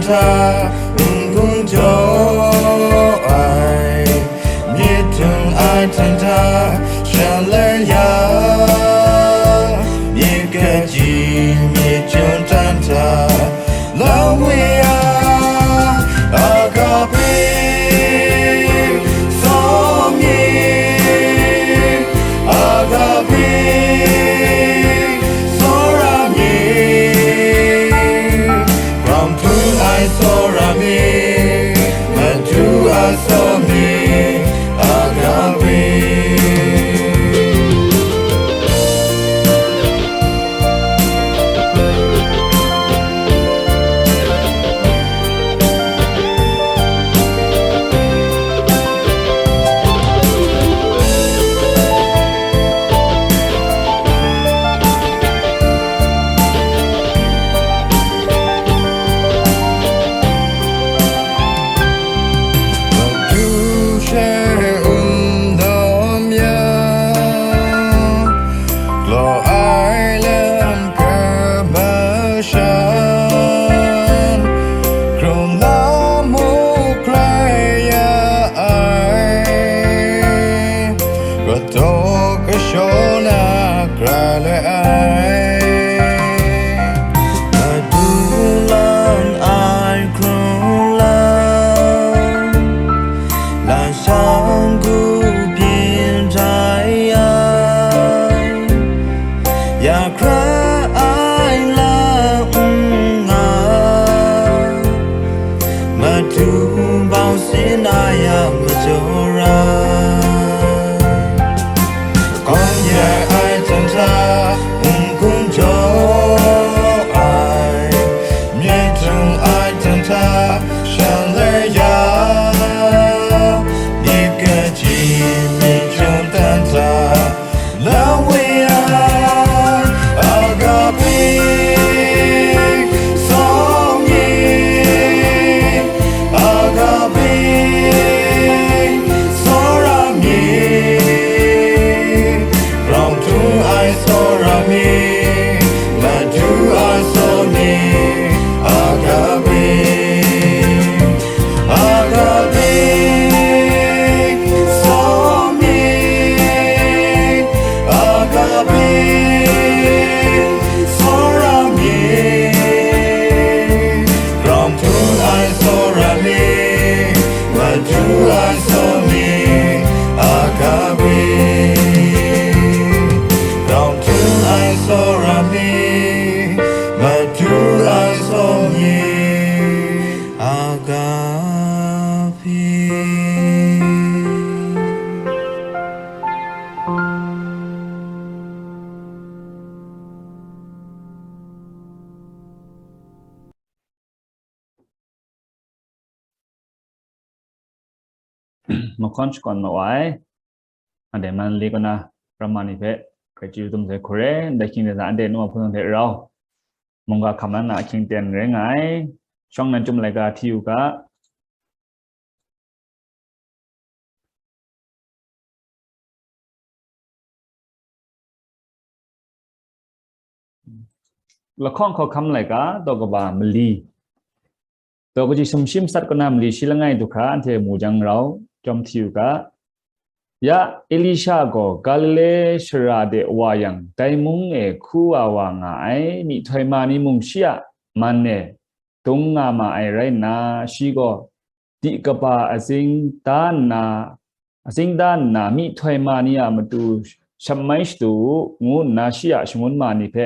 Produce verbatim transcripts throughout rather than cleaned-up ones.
hta, n-gun jaw ai, myit htung ai hten hta, shaloi ya, myit kaji, myit chyum tan hta, Lawi a, agape, tsawm myit, agape, tsawra myit, grau htung ai tsawra myit, Madu a tsawm myit, agape. Madu she n-dawm yang, galaw ai lam hpe mashan, hkrung lam muk grai ya ai, kataw kashaw na grai lai ai. Madu lan ai hkrung lam, lam shang ku byin jai ai, ya hkra ai lam n nga, Madu bau sin ai a majaw rai. Kawng ya ai hten hta, n-gun jaw ai, myit htung ai hten hta, shaloi ya, myit kaji, myit chyum tan hta, Lawi a, agape, tsawm myit, agape, tsawra myit, grau htung ai tsawra myit, Madu a tsawm myit, agape. Agape, tsawm myit, agape, tsawra myit, grau htung ai tsawra myit, Madu a tsawm myit, agape, grau htung ai tsawra myit, Madu a tsawm myit. Agape. Mahkawn shakawn ma wa ai. Anhte Manli kaw na ramma ni hpe, hkrai chyeju dum sai hkure, ndai hkying de hta anhte nu a hpung hte rau, mungga hkam na ahkying ten rai nga ai. Shawng nan Chyum laika hti u ga. Lahkawng hkawhkam laika, daw kaba mali, daw kaji sumshi masat kaw na mali shi langai du hkra anhte mu jang rau, chyawm hti u ga. Ya, Elisha gaw Galile shara de wa yang, dai mung e hku wa wa nga ai myihtoi ma ni mung shi a man e dung nga ma ai rai nna, shi gaw di kaba azing da nna, azing da nna, myihtoi ma ni a matu shap mai shadu u, ngu nna shi a shangun ma ni hpe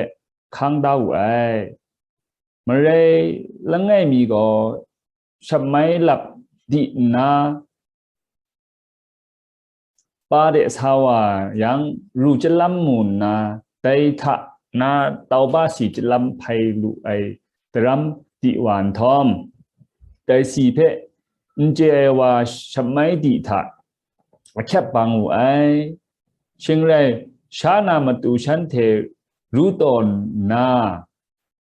hkang da wu ai. Marai langai mi gaw shap mai lap di nna, pa de sa wa yang, ru chyalam mu nna, dai hta na tau ba si chyalam hpai lu ai daram di wa nhtawm, dai si hpe n chye ai wa shap mai di hta ahkyep bang wu ai. Shing rai, sha na matu shanhte ru taw nna,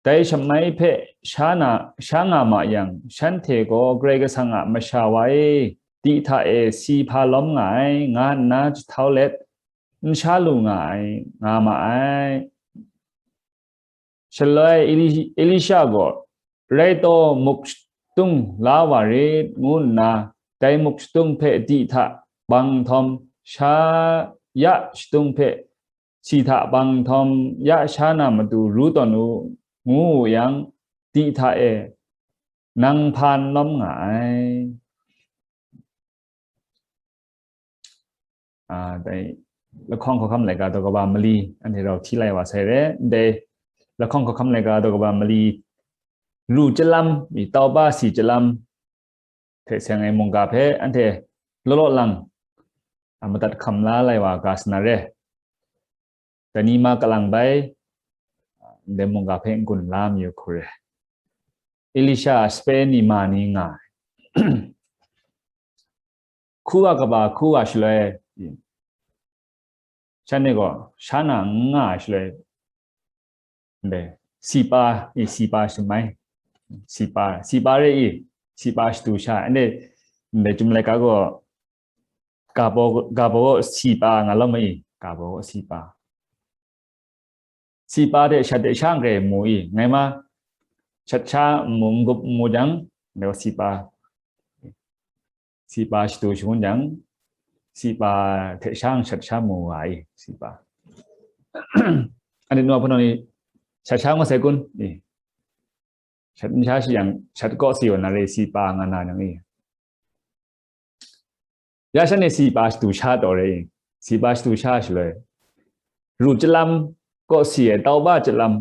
dai shap mai hpe sha na, sha nga ma yang, shanhte gaw Karai Kasang a masha wa e, di hta e si hpa lawm nga ai, nga nna jahtau let, n sha lu nga ai, nga ma ai. Shaloi Eli-, Elisha gaw, rai taw, muk, shadung la wa rit, ngu nna, dai muk shadung hpe di hta bang nhtawm, sha ya shadung hpe si hta bang nhtawm, ya sha na matu ru tawn u, ngu wu yang, di hta e nang hpa n lawm nga ai. A, dai lahkawng hkawhkam laika daw kaba mali, anhte rau hti lai wa sai re. Dai lahkawng hkawhkam laika daw kaba mali, ru chyalam, i tauba si chyalam, hte seng ai mungga hpe anhte law law lang, a, madat hkam la lai wa ga sana re. Dai ni ma kalang bai, ndai mungga hpe n-gun la mayu hku re. Elisha sape ni ma ni nga ai. Hku wa kaba hku wa shaloi, shanhte gaw sha na n nga ai shaloi, ndai, sipa, i, sipa shamai, sipa, sipa re i, sipa shadu sha, ndai, ndai, Chyum laika gaw, ga baw, ga baw gaw sipa nga lawm ai i, ga baw gaw sipa. Sipa hte shat hte sha n grai mu i, ngai ma, shat sha n mu, n gup n mu jang, ndai gaw sipa, sipa shadu shangun jang, sipa hte sha n shat sha mu wa i, sipa. Anhte nu a hpunau ni, shat sha ngut sai kun? I, shat n sha shi yang, shat kaw si wa na re, sipa nga na jang i. Ya shanhte sipa shadu sha taw re i, sipa shadu sha shaloi, ru chyalam kaw si ai tauba chyalam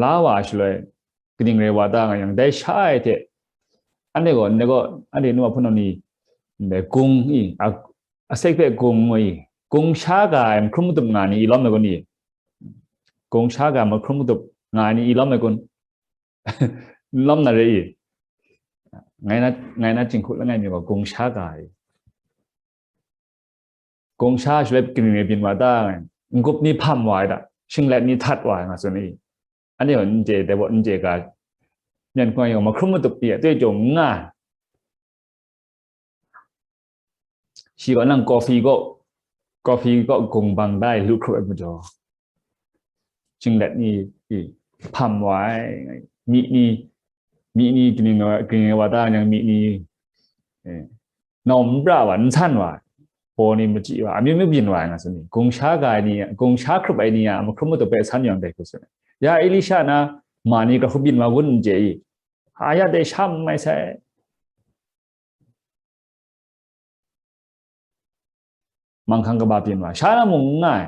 la wa shaloi, kaning rai wa ta nga yang, dai sha ai hte, anhte gaw, ndai gaw, anhte nu a hpunau ni, ndai gung i, a, a sek hpe gung ngu i, gung sha ga ai mahkrum matup nga ni i lawm ai kun i, gung sha ga ai mahkrum matup nga ai ni i lawm ai kun? N lawm na re i, ngai na, ngai na jinghku langai mi gaw gung sha ga ai. Gung sha shaloi kaning rai byin wa ta, n-gup ni hpam wa ai ta, shinglet ni htat wa ai nga tsun i. Anhte gaw n chye, dai baw n chye ga, myen hkawng yawng mahkrum matup pyi a tui jaw n nga. Shi gaw nang coffee kaw, coffee kaw gung bang da ai lu hkrup ai majaw, shinglet ni, i, hpam wa ai, myi ni, myi ni kaning, kaning wa ta yang myi ni, eh, nawm n pra wa, n san wa, baw ni machyi wa, amyu myu byin wa ai nga tsun i. Gung sha ga ai ni, gung sha hkrup ai ni a mahkrum matup hpe san yawng dai hku tsun ai. Ya Elisha na ma ni ga hkrup byin wa gun n chye i, a ya dai sha n mai sai. Manghkang kaba byin wa, sha na mung n nga ai.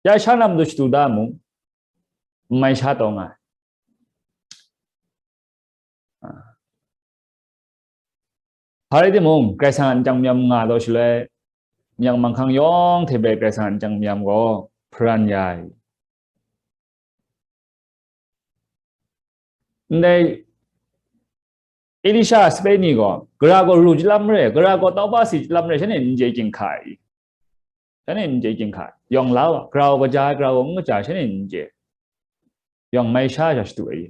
Ya sha na matu shadu da mung, n mai sha taw nga ai. Hpa rai timung, Karai Kasang a nchyang mayam nga taw shaloi, myak manghkang yawng hte bai Karai Kasang a nchyang mayam gaw hparan ya ai. Ndai Elisha sape ni gaw, gara gaw ru chyalam re, gara gaw tauba si chyalam re, shanhte n chye ginhka ai. Shanhte n chye ginhka ai. Yawng la wa, gara gaw kaja ai, gara gaw n kaja ai, shanhte n chye. Yawng mai sha sha shadu ai.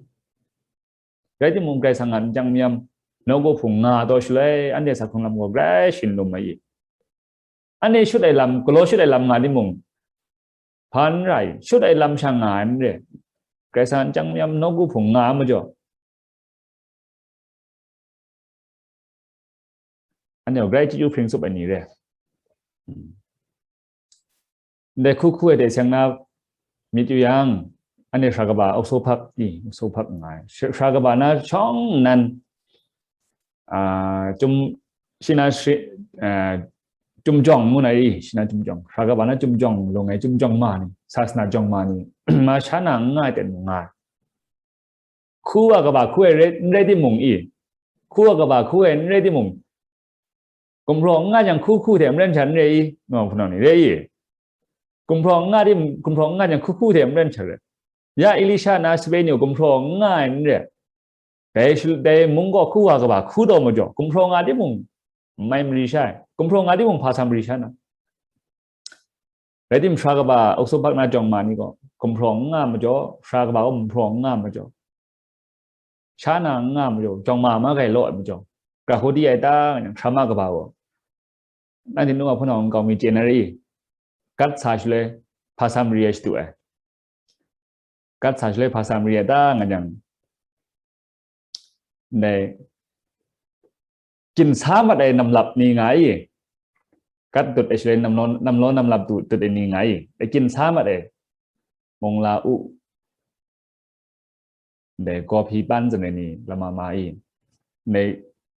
Rai timung, Karai Kasang a nchyang mayam, nawku hpung nga taw shaloi, anhte sa hkrung lam gaw grai shin lum ai. Anhte shut ai lam, galaw shut ai lam nga timung, hpa n rai, shut ai lam sha nga ai n re. Karai Kasang a nchyang mayam nawku hpung nga ai majaw, anhte gaw grai chyeju hpring tsup ai ni re. Ndai hku hku ai hte seng na myit yu yang, anhte hra kaba auk so hpak i, auk so hpak nga ai. Hra, hra kaba na shawng nnan, a, Chyum, shi na shi, a, Chyum Jawng ngu na i, shi na Chyum Jawng. Hra kaba na Chyum Jawng lung ai, Chyum Jawng ma ni, sasana jawng ma ni, ma sha na n nga ai ten mung nga ai. Hku wa kaba hku ai rai, n rai timung i, hku wa kaba hku ai n rai timung, gumhpraw n nga jang hku hku hte maren sha n re i, nawng hpunau ni re i, gumhpraw n nga tim, gumhpraw n nga jang hku hku hte maren sha re. Ya Elisha na sape ni gaw gumhpraw n nga ai n re. Dai shal-, dai mung gaw hku wa kaba hku taw majaw, gumhpraw nga timung, n mai mari sha ai, gumhpraw nga timung, hpa sa mari sha na. Rai tim, hra kaba auk so hpak na jawng ma ni gaw, gumhpraw n nga majaw, hra kaba gaw gumhpraw n nga majaw, sha na n nga majaw, jawng ma ma gai law ai majaw, ga hkau di ai ta, nga jang, hkra ma kaba gaw, nanhte nu a hpunau nkau mi chye na re i, gat sa shaloi, hpa sa mari ai shadu ai. Gat sa shaloi, hpa sa mari ai ta, nga jang, ndai ginsa mat ai namlap ni nga i, kat dut ai shaloi namlaw, namlaw namlap dut dut ai ni nga i, dai ginsa mat ai, mung la u, dai gawp hi pan zan ai ni lama ma i, dai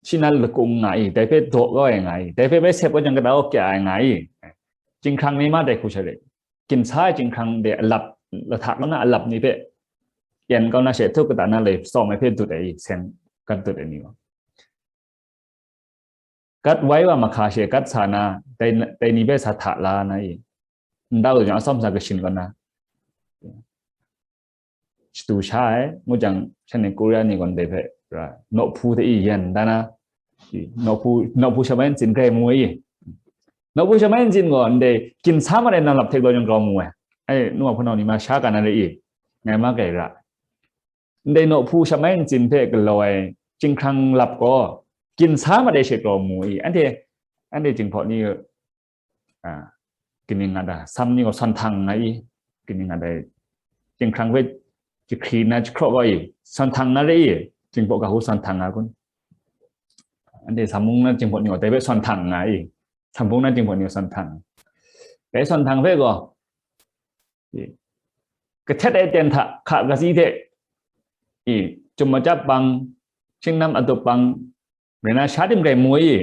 shi na lakung nga i, dai hpe daw kau ai nga i, dai hpe bai sep kau jang kata kau kya ai nga i, jinghkrang ni ma dai hku sha re, ginsa ai jinghkrang de alap, lahtak na alap ni hpe yan kau na she htuk kata na lai tsawm ai hpe dut ai i, seng kat dut ai ni gaw. Kat wai wa mahka she kat sa na, dai, dai ni hpe sa hta la na i, nta lu jang atsawm sa kashin kaw na, shadu sha ai, ngu jang, shan ni Korea ni gaw ndai hpe, ra, nawhpu hte i yen da na, i, nawhpu, nawhpu shamai ntsin grai mu i, nawhpu shamai ntsin gaw ndai ginsa mat ai namlap hte galaw jang grau mu ai. Ai, nu a hpunau ni ma sha ka na re i, ngai ma grai ra. Ndai nawhpu shamai ntsin hpe galaw ai jinghkrang lap gaw, ginsa mat ai she grau mu i, anhte, anhte jinghpaw ni, a, kaning nga da, sam ni gaw sawn htang nga i, kaning nga da, jinghkrang hpe jahkri na jahkraw kau i, sawn htang na re i, jinghpaw ga hku sawn htang nga kun. Anhte sam mung na jinghpaw ni gaw dai hpe sawn htang nga i, sam mung na jinghpaw ni gaw sawn htang. Dai sawn htang hpe gaw, i, kahtet ai ten hta hka katsi hte, i, chyum machyap bang, hkying nam adup bang, rai na sha tim grai mu ai i,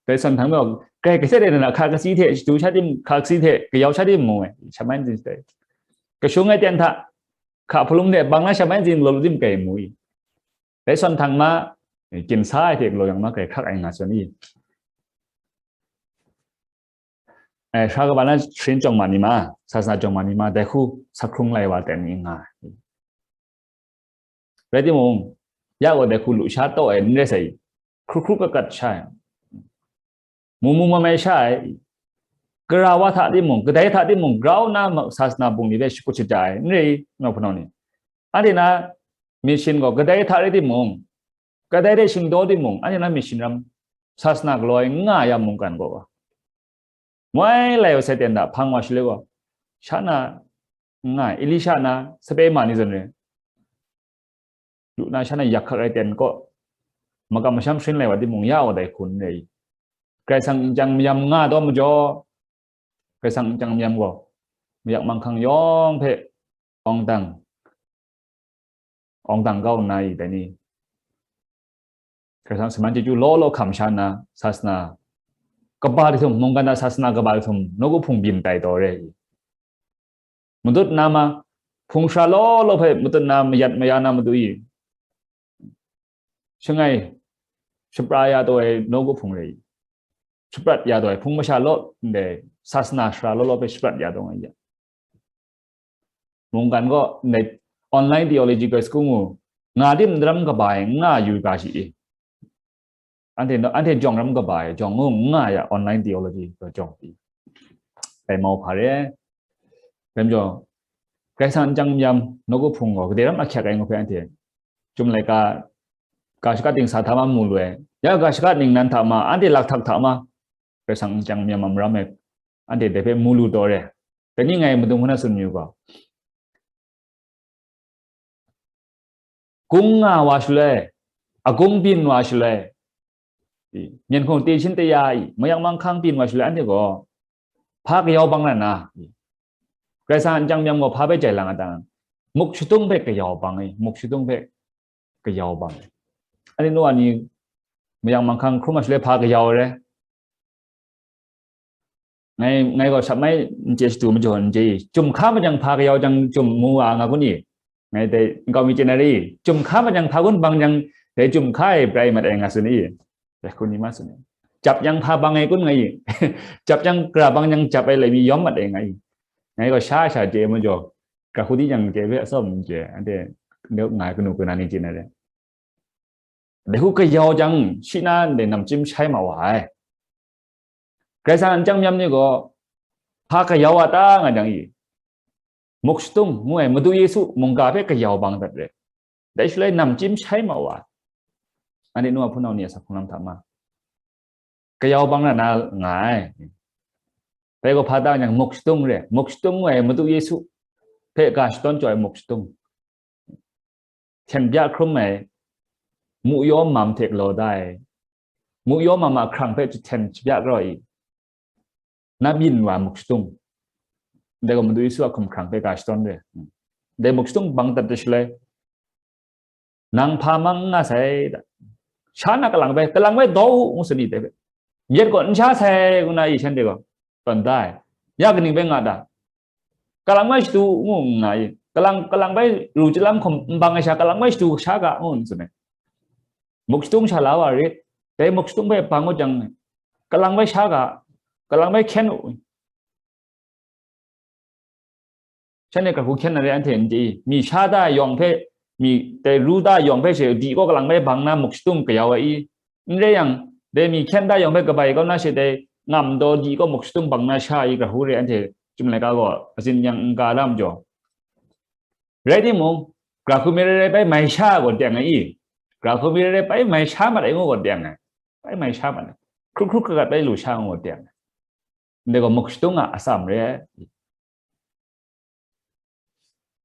dai sawn htang gaw, grai kahtet ai ten hta hka katsi hte, shadu sha tim hka katsi hte, kayau sha tim mu ai, shamai ntsin dai. Kashung ai ten hta, hka hpalum hte bang na shamai ntsin galaw lu tim grai mu i. Dai sawn htang ma, ginsa ai hte galaw yang ma grai hkrak ai nga sawn i. Ai, sara kaba na sharin jawng ma ni ma, sasana jawng ma ni ma, dai hku sa hkrung lai wa ten ni nga ai. Rai timung, ya gaw dai hku lu sha taw ai n rai sai, hkru hkru kat kat sha ai, mu mu mai mai sha ai, gara wa hta timung, kadai hta timung, grau na ma-, sasana bungli hpe shakut shaja ai, n rai, nau hpunau ni. Anhte na mission gaw kadai hta rai timung, kadai hte shingdaw timung, anhte na mission ram, sasana galaw ai n nga ya mungkan gaw, moi lai wa sai ten da hpang wa shaloi gaw, sha na n nga ai, Elisha na sape ma ni zawn re, lu na sha na yak hkak ai ten kaw, makam masham sharin lai wa timung, ya wa dai hku n rai i. Karai Kasang nchyang mayam nga taw majaw, Karai Kasang nchyang mayam gaw, mayak manghkang yawng hpe awng dang, awng dang kau nna i, dai ni, Karai Kasang saman chyeju law law hkam sha nna, sasana kaba hte htum, mungkan a sasana kaba hte htum, nawku hpung byin tai taw re i. Matut na ma, hpung sara law law hpe matut na mayat maya na matu i, shangai shapra ya taw ai nawku hpung re i, shaprat ya taw ai hpung masha law ndai sasana sara law law hpe shaprat ya taw nga ya. Mungkan gaw ndai online theological school ngu nga tim daram kaba ai n nga yu ga shi i. Anhte, anhte jawng ram kaba ai jawng ngu n nga ya, online theology gaw jawng pyi. Dai mau hpa re ai. Dai majaw, Karai Kasang nchyang mayam nawku hpung gaw kadai ram ahkyak ai ngu hpe anhte Chyum laika, ga shaka ting sa hta ma mu lu ai. Ya ga shaka ningnan hta ma, anhte lakhtak hta ma, Karai Kasang nchyang mayam a maram e, anhte dai hpe mu lu taw re. Dai ni ngai madung hku na tsun mayu gaw, gung nga wa shaloi, agung byin wa shaloi, i, myen hkung te shin te ya i, mayak manghkang byin wa shaloi, anhte gaw hpa kayau bang na na, i, Karai Kasang nchyang mayam gaw hpa hpe jai lang a ta? Muk shadung hpe kayau bang i, muk shadung hpe kayau bang. Anhte nu wa ni mayak manghkang hkrum ma shaloi hpa kayau ai re? Ngai, ngai gaw shap mai n chye shadu majaw n chye i, chyum hka ma jang hpa kayau jang chyum mu wa nga kun i? Ngai dai nkau mi chye na re i, chyum hka ma jang hpa kun bang jang dai chyum hka e brai mat ai nga tsun i, dai hku ni ma tsun i. Jap yang hpa bang ai kun nga i, jap yang gara bang yang jap ai laimi yawm mat ai nga i. Ngai gaw sha sha chye majaw, gara hku di jang chye hpe atsawm n chye, anhte nga ai kanu kawa ni chye na re. Dai hku kayau jang, shi na ndai namchyim shai ma wa ai. Karai Kasang nchyang mayam ni gaw, hpa kayau a ta nga jang i, muk shadung ngu ai Madu Yesu mungga hpe kayau bang dat re. Dai shaloi namchyim shai ma wa ai. Anhte nu a hpunau ni a sa hpung lam hta ma, kayau bang na na nga ai. Dai gaw hpa ta nga jang, muk shadung re, muk shadung ngu ai Madu Yesu hpe ga shadawn chyaw ai muk shadung. Hten bya hkrum ai, mu yaw mam hte galaw da ai, Muk yaw ma ma hkrang hpe jahten shabya karaw i, na byin wa muk shadung. Dai gaw Madu Yesu a hkum hkrang hpe ga shadawn re. Dai muk shadung bang dat de shaloi, nang hpa mang n nga sai da. Sha na kalang bai, kalang bai daw u, ngu tsun i dai hpe. Myit gaw n sha sai, ngu na i shanhte gaw tawn da ai. Ya kaning bai nga da? Kalang bai shadu ngu nga i, kalang, kalang bai ru chyalam hkum n bang ai sha, kalang bai shadu sha ga, ngu n tsun ai. Muk shadung sha la wa rit, dai muk shadung bai bang ngut jang, kalang bai sha ga, kalang bai hkyen u. Shanhte hkra hku hkyen na re, anhte n chye i, mi sha da yawng hpe, mi dai ru da yawng hpe she, di gaw kalang bai bang na muk shadung kayau ai i, n rai yang, dai mi hkyen da yawng hpe kabai kau na she, dai ngam daw di gaw muk shadung bang na sha i, hkra hku re, anhte chyum laika gaw azin yang n ga lam jaw. Rai timung, hkra hku mi rai rai bai mai sha gaw teng ai i, hkra hku mi rai rai bai mai sha mat ai ngu gaw teng ai, bai mai sha mat ai, hkru hkru hkra bai lu sha ngu gaw teng ai. Ndai gaw muk shadung a atsam re ai.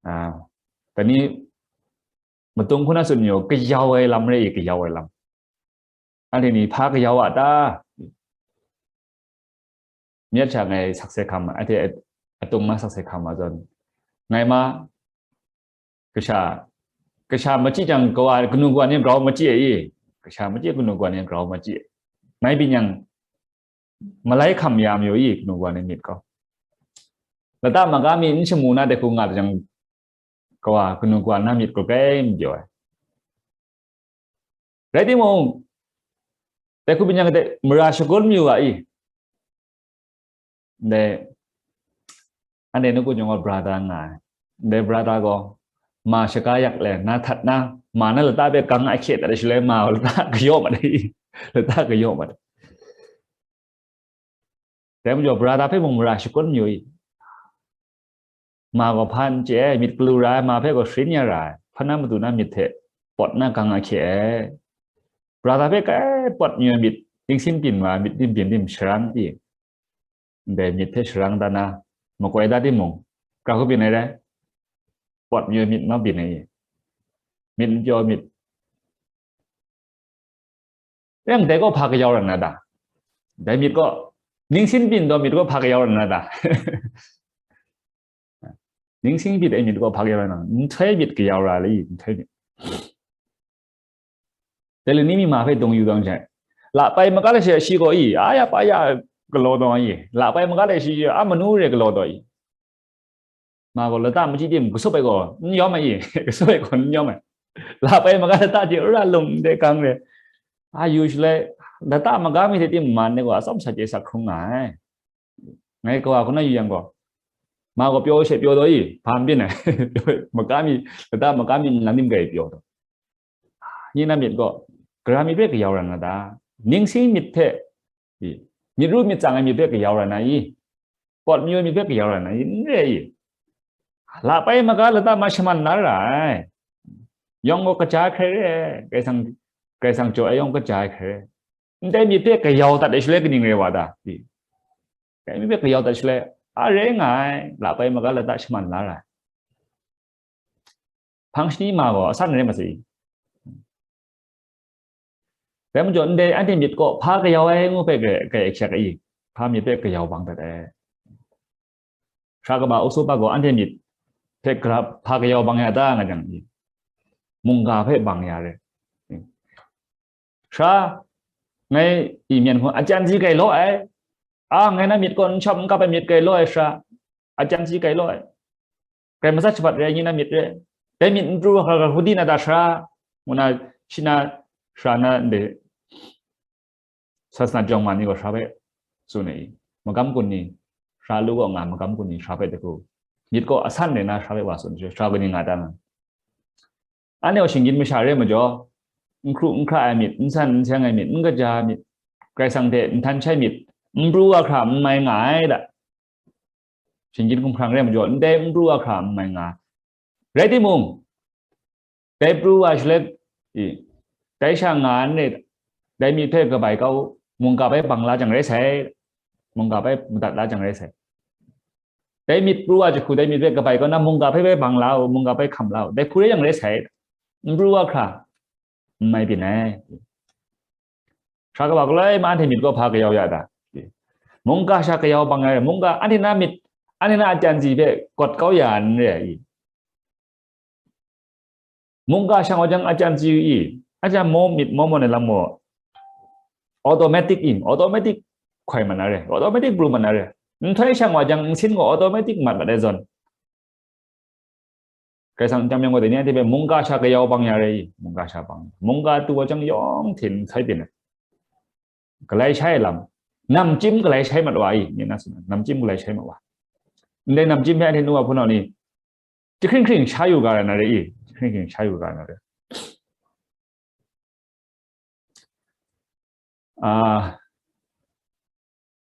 Ah, dai ni matung hku na tsun mayu, kayau ai lam re i, kayau ai lam. Anhte ni hpa kayau a ta? Myit sha ngai sakse hkam ma, anhte atung ma sakse hkam ma zawn, ngai ma kasha, kasha machyi jang kawa, kanu kawa ni grau machyi ai i, kasha machyi, kanu kawa ni grau machyi ai. Mai byin yang, malai hkam ya mayu i, kanu kawa ni myit gaw. Lata maga mi n shamu na dai hku nga jang, kawa, kanu kawa na myit gaw grai n pyaw ai. Rai timung, dai hku byin yang de mara shagun mayu ga i. Ndai, anhte nawku jawng gaw brother nga ai. Ndai brother gaw, ma shaka yak le, na htat na, ma na lata hpe gang ahkye dat ai shaloi, ma lata kayaw mat ai, lata kayaw mat ai. Dai majaw, brother hpe mung mara shagun mayu i. Ma gaw hpa n chye ai, myit galu ra ai, ma hpe gaw sharin ya ra ai, hpa na matu na myit hte pawt na gang ahkye ai. Brother hpe kai pawt mayu ai myit, tingsin byin wa ai myit dim byin dim sharang i. Ndai myit hpe sharang dan na, makoi da timung, hkra hku byin ai rai, pawt mayu ai myit ma byin ai i. Myit n pyaw ai myit. Yang dai gaw hpa kayau rai na ta? Dai myit gaw, ningsin byin taw myit gaw hpa kayau rai na ta? Ningsin byin ai myit gaw hpa kayau rai na? Nhtoi myit kayau ra le i, nhtoi myit. Dai le ni mi ma hpe dung yu dang jai. Lapai maga le shi, shi gaw i, a ya pa ya galaw taw i. Lapai maga le shi, a manu re galaw taw i. Ma gaw lata machyi tim, kasup ai gaw n yawm ai i, kasup ai gaw n yawm ai. Lapai maga lata hte ra lung ndai gang re. A yu shaloi, lata maga mi hte tim man ai gaw, atsawm sa chye sa hkrung nga ai. Ngai kawa hku na yu yang gaw, ma gaw pyaw she pyaw taw i, hpa n byin ai. Maga mi, lata maga mi nlang nim grai pyaw taw. Ni na myit gaw, gara myit hpe kayau rai na ta? Ningsin myit hte, i, myit ru myit tsang ai myit hpe kayau rai na i? Pawt mayu ai myit hpe kayau rai na i? N re i. Lapai maga lata ma shaman na ra ai. Yawng gaw kaja ai hkrai re ai, Karai Kasang, Karai Kasang jaw ai yawng kaja ai hkrai re ai. Ndai myit hpe kayau dat ai shaloi kaning rai wa ta? I. Dai myit hpe kayau dat shaloi, a rai nga ai, lapai maga lata shaman la ra ai. Hpang shani ma gaw asan rai masai. Dai majaw, ndai anhte myit gaw hpa kayau ai ngu hpe kai, kai ahkyak ai, hpa myit hpe kayau bang dat ai. Sara kaba usu pa gaw anhte myit hpe gara hpa kayau bang ya ta nga jang, mungga hpe bang ya re. Sara, ngai i myen hku, ajan si grai law ai. A, ngai na myit gaw n shawm n kap ai myit grai law ai sara, ajan si grai law ai. Grai matsat shabat re ai ni na myit re. Dai myit n pru hkra hkra hku di na ta sara, ngu na, shi na, sara na ndai sasana jawng ma ni gaw sara hpe tsun ai i. Magam kun ni, sara lu gaw nga, magam kun ni sara hpe dai hku. Myit gaw asan rai na sara hpe wa tsun, sara kaning nga ta nga. Anhte gaw shinggyim masha re ai majaw, n hkru n hkra ai myit, n san n seng ai myit, n kaja ai myit, Karai Kasang hte n htan shai myit, n pru wa hkra n mai nga ai da. Shinggyim hkumhkrang re ai majaw, ndai n pru wa hkra n mai nga ai. Rai timung, dai pru wa shaloi, i, dai sha nga n rit, dai myit hpe kabai kau, mungga bai bang la jang rai sai, mungga bai madat la jang rai sai. Dai myit pru wa jahku, dai myit hpe kabai kau na, mungga hpe bai bang la u, mungga bai hkam la u, dai hku rai yang rai sai, n pru wa hkra n mai byin ai. Sara kaba galoi ma anhte myit gaw hpa kayau ya ta? Mungga sha kayau bang ya re, mungga anhte na myit, anhte na ajan si hpe gawt kau ya n re ai. Mungga shang wa jang ajan si i, ajan mo myit mo mo na lam gaw, automatic i, automatic hkoi mat na re, automatic pru mat na re. Nhtoi shang wa jang nsin gaw automatic mat mat ai zawn. Kaisang jam yang gaw, dai ni anhte hpe mungga sha kayau bang ya re i, mungga sha bang. Mungga tu wa jang yawng hte nhtoi byin ai. Galai shai lam. Namchyim galai shai mat wa i, ni na tsun ai, namchyim galai shai mat wa. Ndai namchyim hpe anhte nu wa hpunau ni, jahkring hkring sha yu ga ra na re i, jahkring hkring sha yu ga na re. Ah,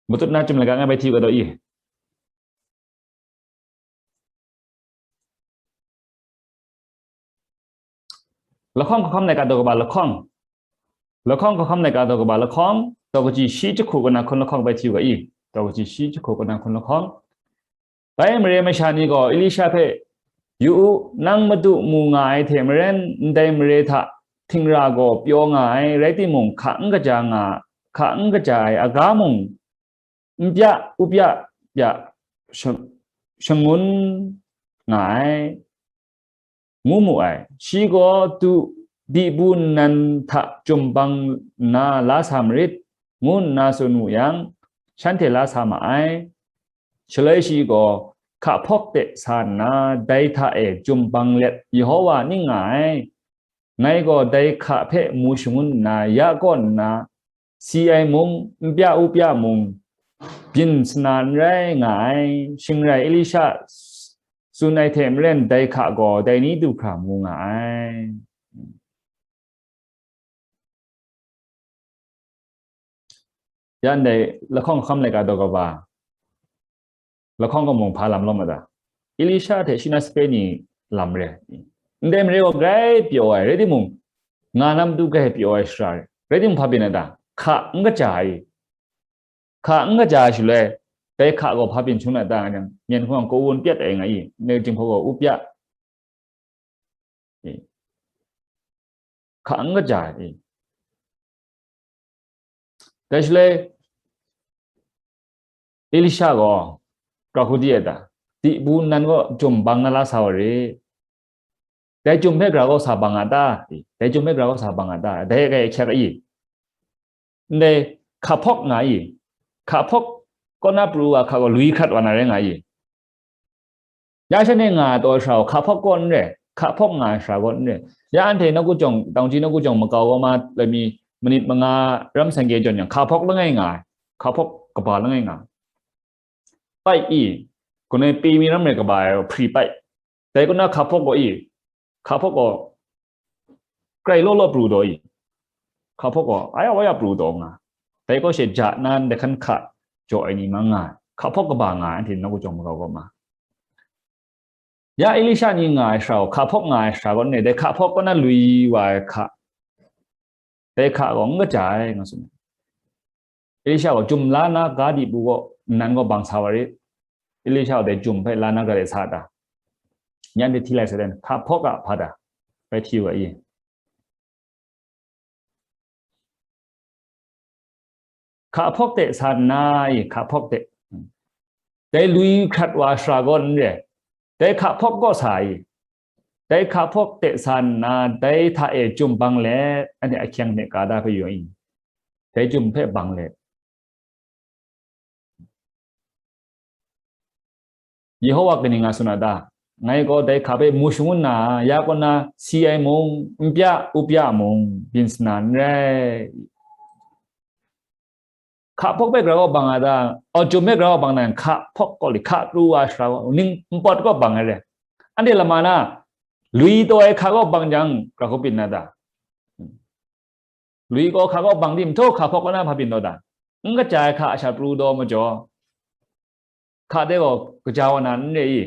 matut na chyum laga ngai bai hti u ga daw i. Lahkawng hkawhkam laika daw kaba lahkawng. Lahkawng hkawhkam laika daw kaba lahkawng, daw kaji shi jahku kaw na hkun lahkawng bai hti u ga i. Daw kaji shi jahku kaw na hkun lahkawng. Bai mare masha ni gaw Elisha hpe, "Yu u, nang Madu mu nga ai hte maren, ndai mare hta htingra gaw pyaw nga ai, rai timung, hka n kaja nga, hka n kaja ai aga mung, n pya, u pya, pya, sha-, shangun nga ai," ngu mu ai. Shi gaw du, dibu nnan hta jum bang nna la sa marit, ngu nna tsun wu yang, shanhte la sa ma ai. Shaloi shi gaw, "Hka hpawk de sa nna, dai hta e jum bang let, Yehova ning nga ai. Ngai gaw dai hka hpe mu shangun nna, ya kaw nna, si ai mung, n pya u pya mung, byin sana n rai nga ai. Shing rai Elisha tsun ai hte maren, dai hka gaw dai ni du hkra mu nga ai." Ya ndai lahkawng hkam laika daw kaba, lahkawng gaw mung hpa lam lawm a ta? Elisha hte shi na sape ni lam re. Ndai mare gaw grai pyaw ai, rai timung, nga na matu grai pyaw ai shara re. Rai timung, hpa byin a ta? Hka n kaja ai. Hka n kaja ai shaloi, dai hka gaw hpa byin shangun a ta nga jang, myen hkawng gaw kaw wun pyat ai nga i, ndai jinghpaw gaw u pya. I. Hka n kaja ai. Dai shaloi, Elisha gaw, pra hku di ai ta? Dibu nnan gaw jum bang na la sa wa re. Dai jum hpe gra gaw sa bang a ta? Dai jum hpe gra gaw sa bang a ta? Dai e kai ahkyak i. Ndai hka hpawk nga i. Hka hpawk kaw na pru wa hka gaw lui hkrat wa na rai nga i. Ya shanhte nga ai taw shara gaw hka hpawk kaw n re, hka hpawk nga ai shara gaw n re. Ya anhte nawku jawng, Tangji nawku jawng makau gaw ma, lami manit manga ram seng ge jawn yang, hka hpawk langai nga ai, hka hpawk kaba langai nga ai. Pai i, kunai pe mi ram rai kaba ai hpri pai. Dai kaw na hka hpawk gaw i, hka hpawk gaw grai law law pru daw i, hka hpawk gaw aya waya pru daw nga. Dai kaw she ja na ndai hkan hka jaw ai ni ma nga ai. Hka hpawk kaba nga ai, anhte nawku jawng makau gaw ma. Ya Elisha ni nga ai shara gaw, hka hpawk nga ai shara gaw n re, dai hka hpawk kaw na lui wa ai hka, dai hka gaw n kaja ai, nga tsun ai. Elisha gaw jum la na ga dibu gaw, nnan gaw bang sa wa rit. Elisha gaw dai jum hpe la na ga de sa ta? Nyan hte hti lai sa den, hka hpawk a hpa ta? Bai hti u ga i. Hka hpawk de sa nna i, hka hpawk de. Dai lui hkrat wa shara gaw n re, dai hka hpawk gaw sa i. Dai hka hpawk de sa nna, dai hta e jum bang let, anhte ahkyeng hte ka da hpe yu i. Dai jum hpe bang let. Yehowa kaning a tsun a ta? Ngai gaw dai hka hpe mu shangun na, ya kaw na si ai mung, n pya, u pya mung, byin sana n rai. Hka hpawk hpe gra gaw bang a ta? Aw, jum hpe gra gaw bang na yang, hka hpawk gaw li, hka pru wa shara gaw, ning npawt gaw bang ai re. Anhte lama na, lui taw ai hka gaw bang jang, gra gaw byin na ta? Lui gaw hka gaw bang di mhtaw, hka hpawk kaw na hpa byin taw ta? N kaja ai hka a sha pru taw majaw, hka de gaw kaja wa na n re i?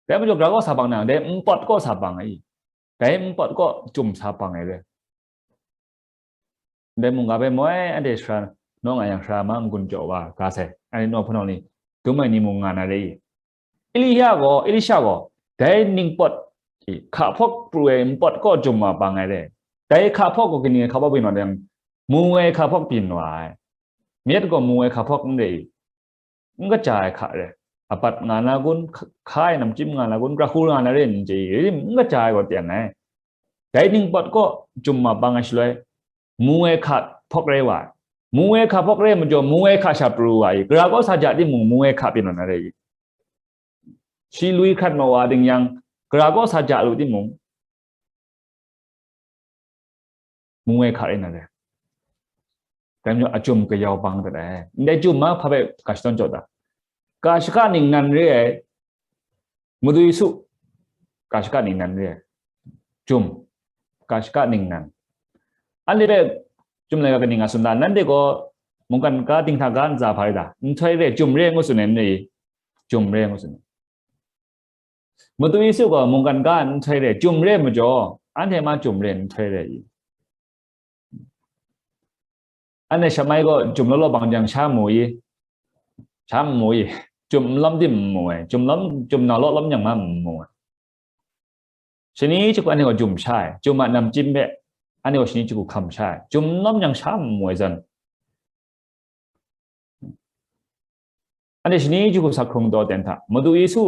Dai majaw, gra gaw sa bang na, dai npawt gaw sa bang ai i? Dai npawt gaw jum sa bang ai re. Dai mungga hpe moi anhte sara, nawng a yang sara ma n-gun jaw wa ga sai. Anhte nawng hpunau ni, dum ai ni mung nga na re i? Elisha gaw, Elisha gaw, dai ningpawt, hka hpawk pru ai npawt kaw jum wa bang ai re. Dai hka hpawk gaw kaning ai hka hpawk byin wa yang, Mu ai hka hpawk byin wa ai. Myit gaw mu ai hka hpawk n re i, n kaja ai hka re. Abat nga na kun, hka ai namchyim nga na kun, krahku nga na re n chye i, n kaja ai gaw teng ai. Dai ningpawt kaw chyum ma bang ai shaloi, mu ai hka hpawk rai wa ai. Mu ai hka hpawk rai majaw, mu ai hka sha pru wa i, gara kaw sa ja timung, mu ai hka byin wa na re i. Shi lui hkrat ma wa ding yang, gara kaw sa ja lu timung, mu ai hka rai na re. Dai majaw, a chyum kayau bang dat ai. Ndai chyum ma hpa bai ga shadawn jaw ta. Ga shaka ningnan re ai, Madu Yesu, ga shaka ningnan re ai. Chyum, ga shaka ningnan. Anhte hpe chyum laika kaning a tsun ta, nanhte gaw mungkan ga dinghta ga ntsa hpa rai ta? Nhtoi re, chyum re ngu tsun ai n re i? Chyum re ngu tsun ai. Madu Yesu gaw mungkan ga nhtoi re, chyum re majaw, anhte ma chyum re nhtoi re i? Anhte shamai gaw chyum law law bang jang sha mu i? Sha n mu i? Chyum n lawm tim n mu ai, chyum lawm, chyum na law lawm yang ma n mu ai. Shani jahku anhte gaw chyum sha ai, chyum a namchyim hpe anhte gaw shani jahku hkam sha ai, chyum n lawm yang sha n mu ai zawn, anhte shani jahku sa hkrung taw ten hta, Madu Yesu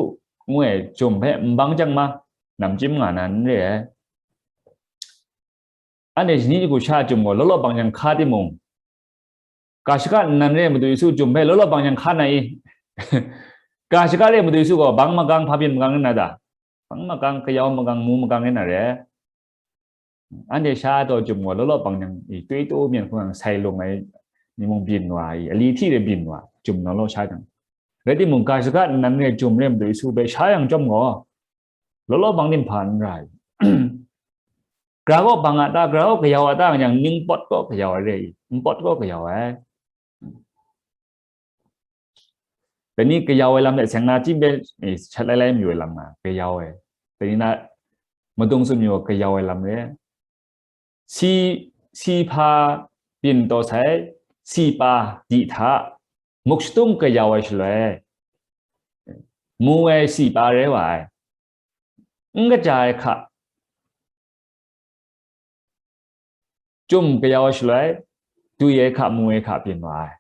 ngu ai chyum hpe n bang jang ma, namchyim nga na n re ai. Anhte shani jahku sha chyum gaw law law bang jang hka timung, ga shaka nnan re Madu Yesu chyum hpe law law bang jang hka na i? Ga shaka re Madu Yesu gaw bang magang hpa byin magang rin na ta? Bang magang, kayau magang, mu magang rin na re. Anhte sha taw chyum gaw law law bang jang i, tui tu myen hkung yang sai lung ai ni mung byin wa i, ali hti re byin wa, chyum law law sha jang. Rai timung, ga shaka nnan re chyum re Madu Yesu hpe sha yang chyawm gaw, law law bang nim hpa n ra i? Gara kaw bang a ta, gara kaw kayau a ta, nga yang ningpawt kaw kayau ai re i? Npawt kaw kayau ai. Dai ni kayau ai lam hte seng na chyim hpe, eh, shat lai lai mayu ai lam nga, kayau ai. Dai ni na madung tsun mayu kayau ai lam re. Si, si hpa byin taw sai, si pa di hta, muk shatung kayau ai shaloi, mu ai si pa rai wa ai. N kaja ai hka, chyum kayau ai shaloi, dwi ai hka, mu ai hka byin wa ai.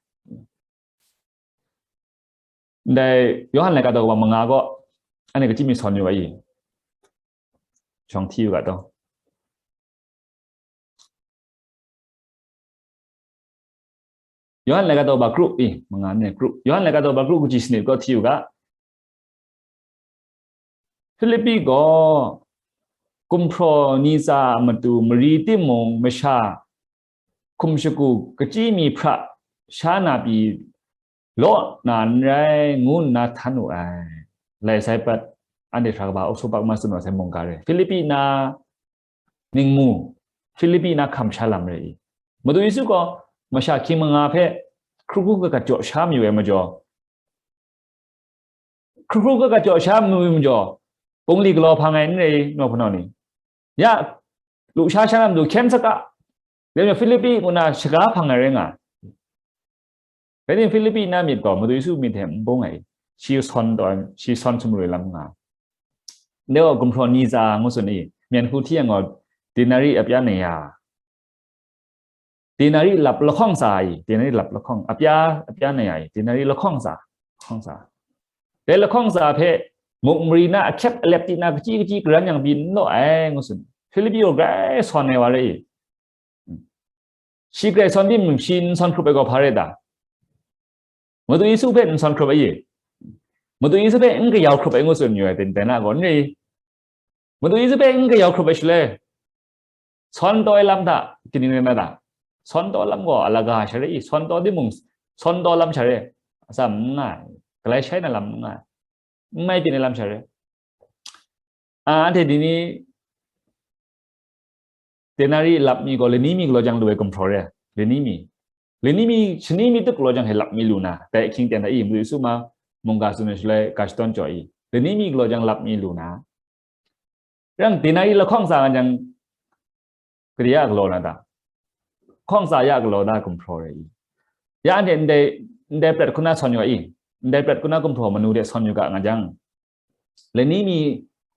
Ndai Yawhan laika daw kaba manga gaw, anhte kachyi mi sawn yu ga i? Shawng hti yu ga taw. Yawhan laika daw ba kru i, manga ne kru. Yawhan laika daw ba kru kaji sanit gaw hti yu ga. Filipi gaw gumhpraw ni tsa a matu mari timung masha hkum shagu kachyi mi hpra sha na pyi law na n rai, ngu nna htan wu ai. Lai sai pat, anhte hkra kaba auk sawbak ma tsun wa sai mungga re. Filipi na ningmu, Filipi na hkam sha lam re i? Madu Yesu gaw masha hkying manga hpe hkru hkru kagat jaw sha mayu ai majaw, hkru hkru kagat jaw sha mayu majaw, bungli galaw hpang ai n rai i, nau hpunau ni? Ya, lusha sha na matu hkyen saga, dai majaw Filipi ngu na shaga hpang ai rai nga ai. Rai timung, Filipi na myit gaw Madu Yesu myit hte n bung ai, shi sawn taw, shi sawn sumru ai lam nga. Ndai gaw gumhpraw ni tsa ngu tsun i, myen hku hti yang gaw, denari apya naya, denari lap lahkawng tsa i, denari lap lahkawng, apya, apya naya i, denari lahkawng tsa, lahkawng tsa. Dai lahkawng tsa hpe muk mari na ahkyep alep ti na kachyi kachyi karan yang pyi n law ai, ngu tsun. Filipi gaw grai sawn ai wa rai i? Shi grai sawn timung, shi n sawn hkrup ai gaw hpa rai ta? Madu Yesu hpe n sawn hkrup ai i? Madu Yesu hpe n kayau hkrup ai ngu tsun yu ai, dai na gaw n rai i? Madu Yesu hpe n kayau hkrup ai shaloi, sawn taw ai lam hta kaning rai na ta? Sawn taw lam gaw alaga sha re i? Sawn taw timung, sawn taw lam sha re, atsam n nga ai, galai shai na lam n nga ai, n mai byin ai lam sha re. A, anhte dai ni denari lap mi gaw lani mi galaw jang lu ai gumhpraw re, lani mi, lani mi, shani mi tuk galaw jang hte lap mi lu na, dai ahkying ten hta i, Madu Yesu ma mungga tsun ai shaloi ga shadawn jaw i, lani mi galaw jang lap mi lu na, yang denari lahkawng tsa nga jang, kade ya galaw na ta? Hkawng tsa ya galaw na gumhpraw re i? Ya anhte ndai, ndai prat hku na sawn yu ai i? Ndai prat hku na gumhpraw manu de sawn yu ga nga jang, lani mi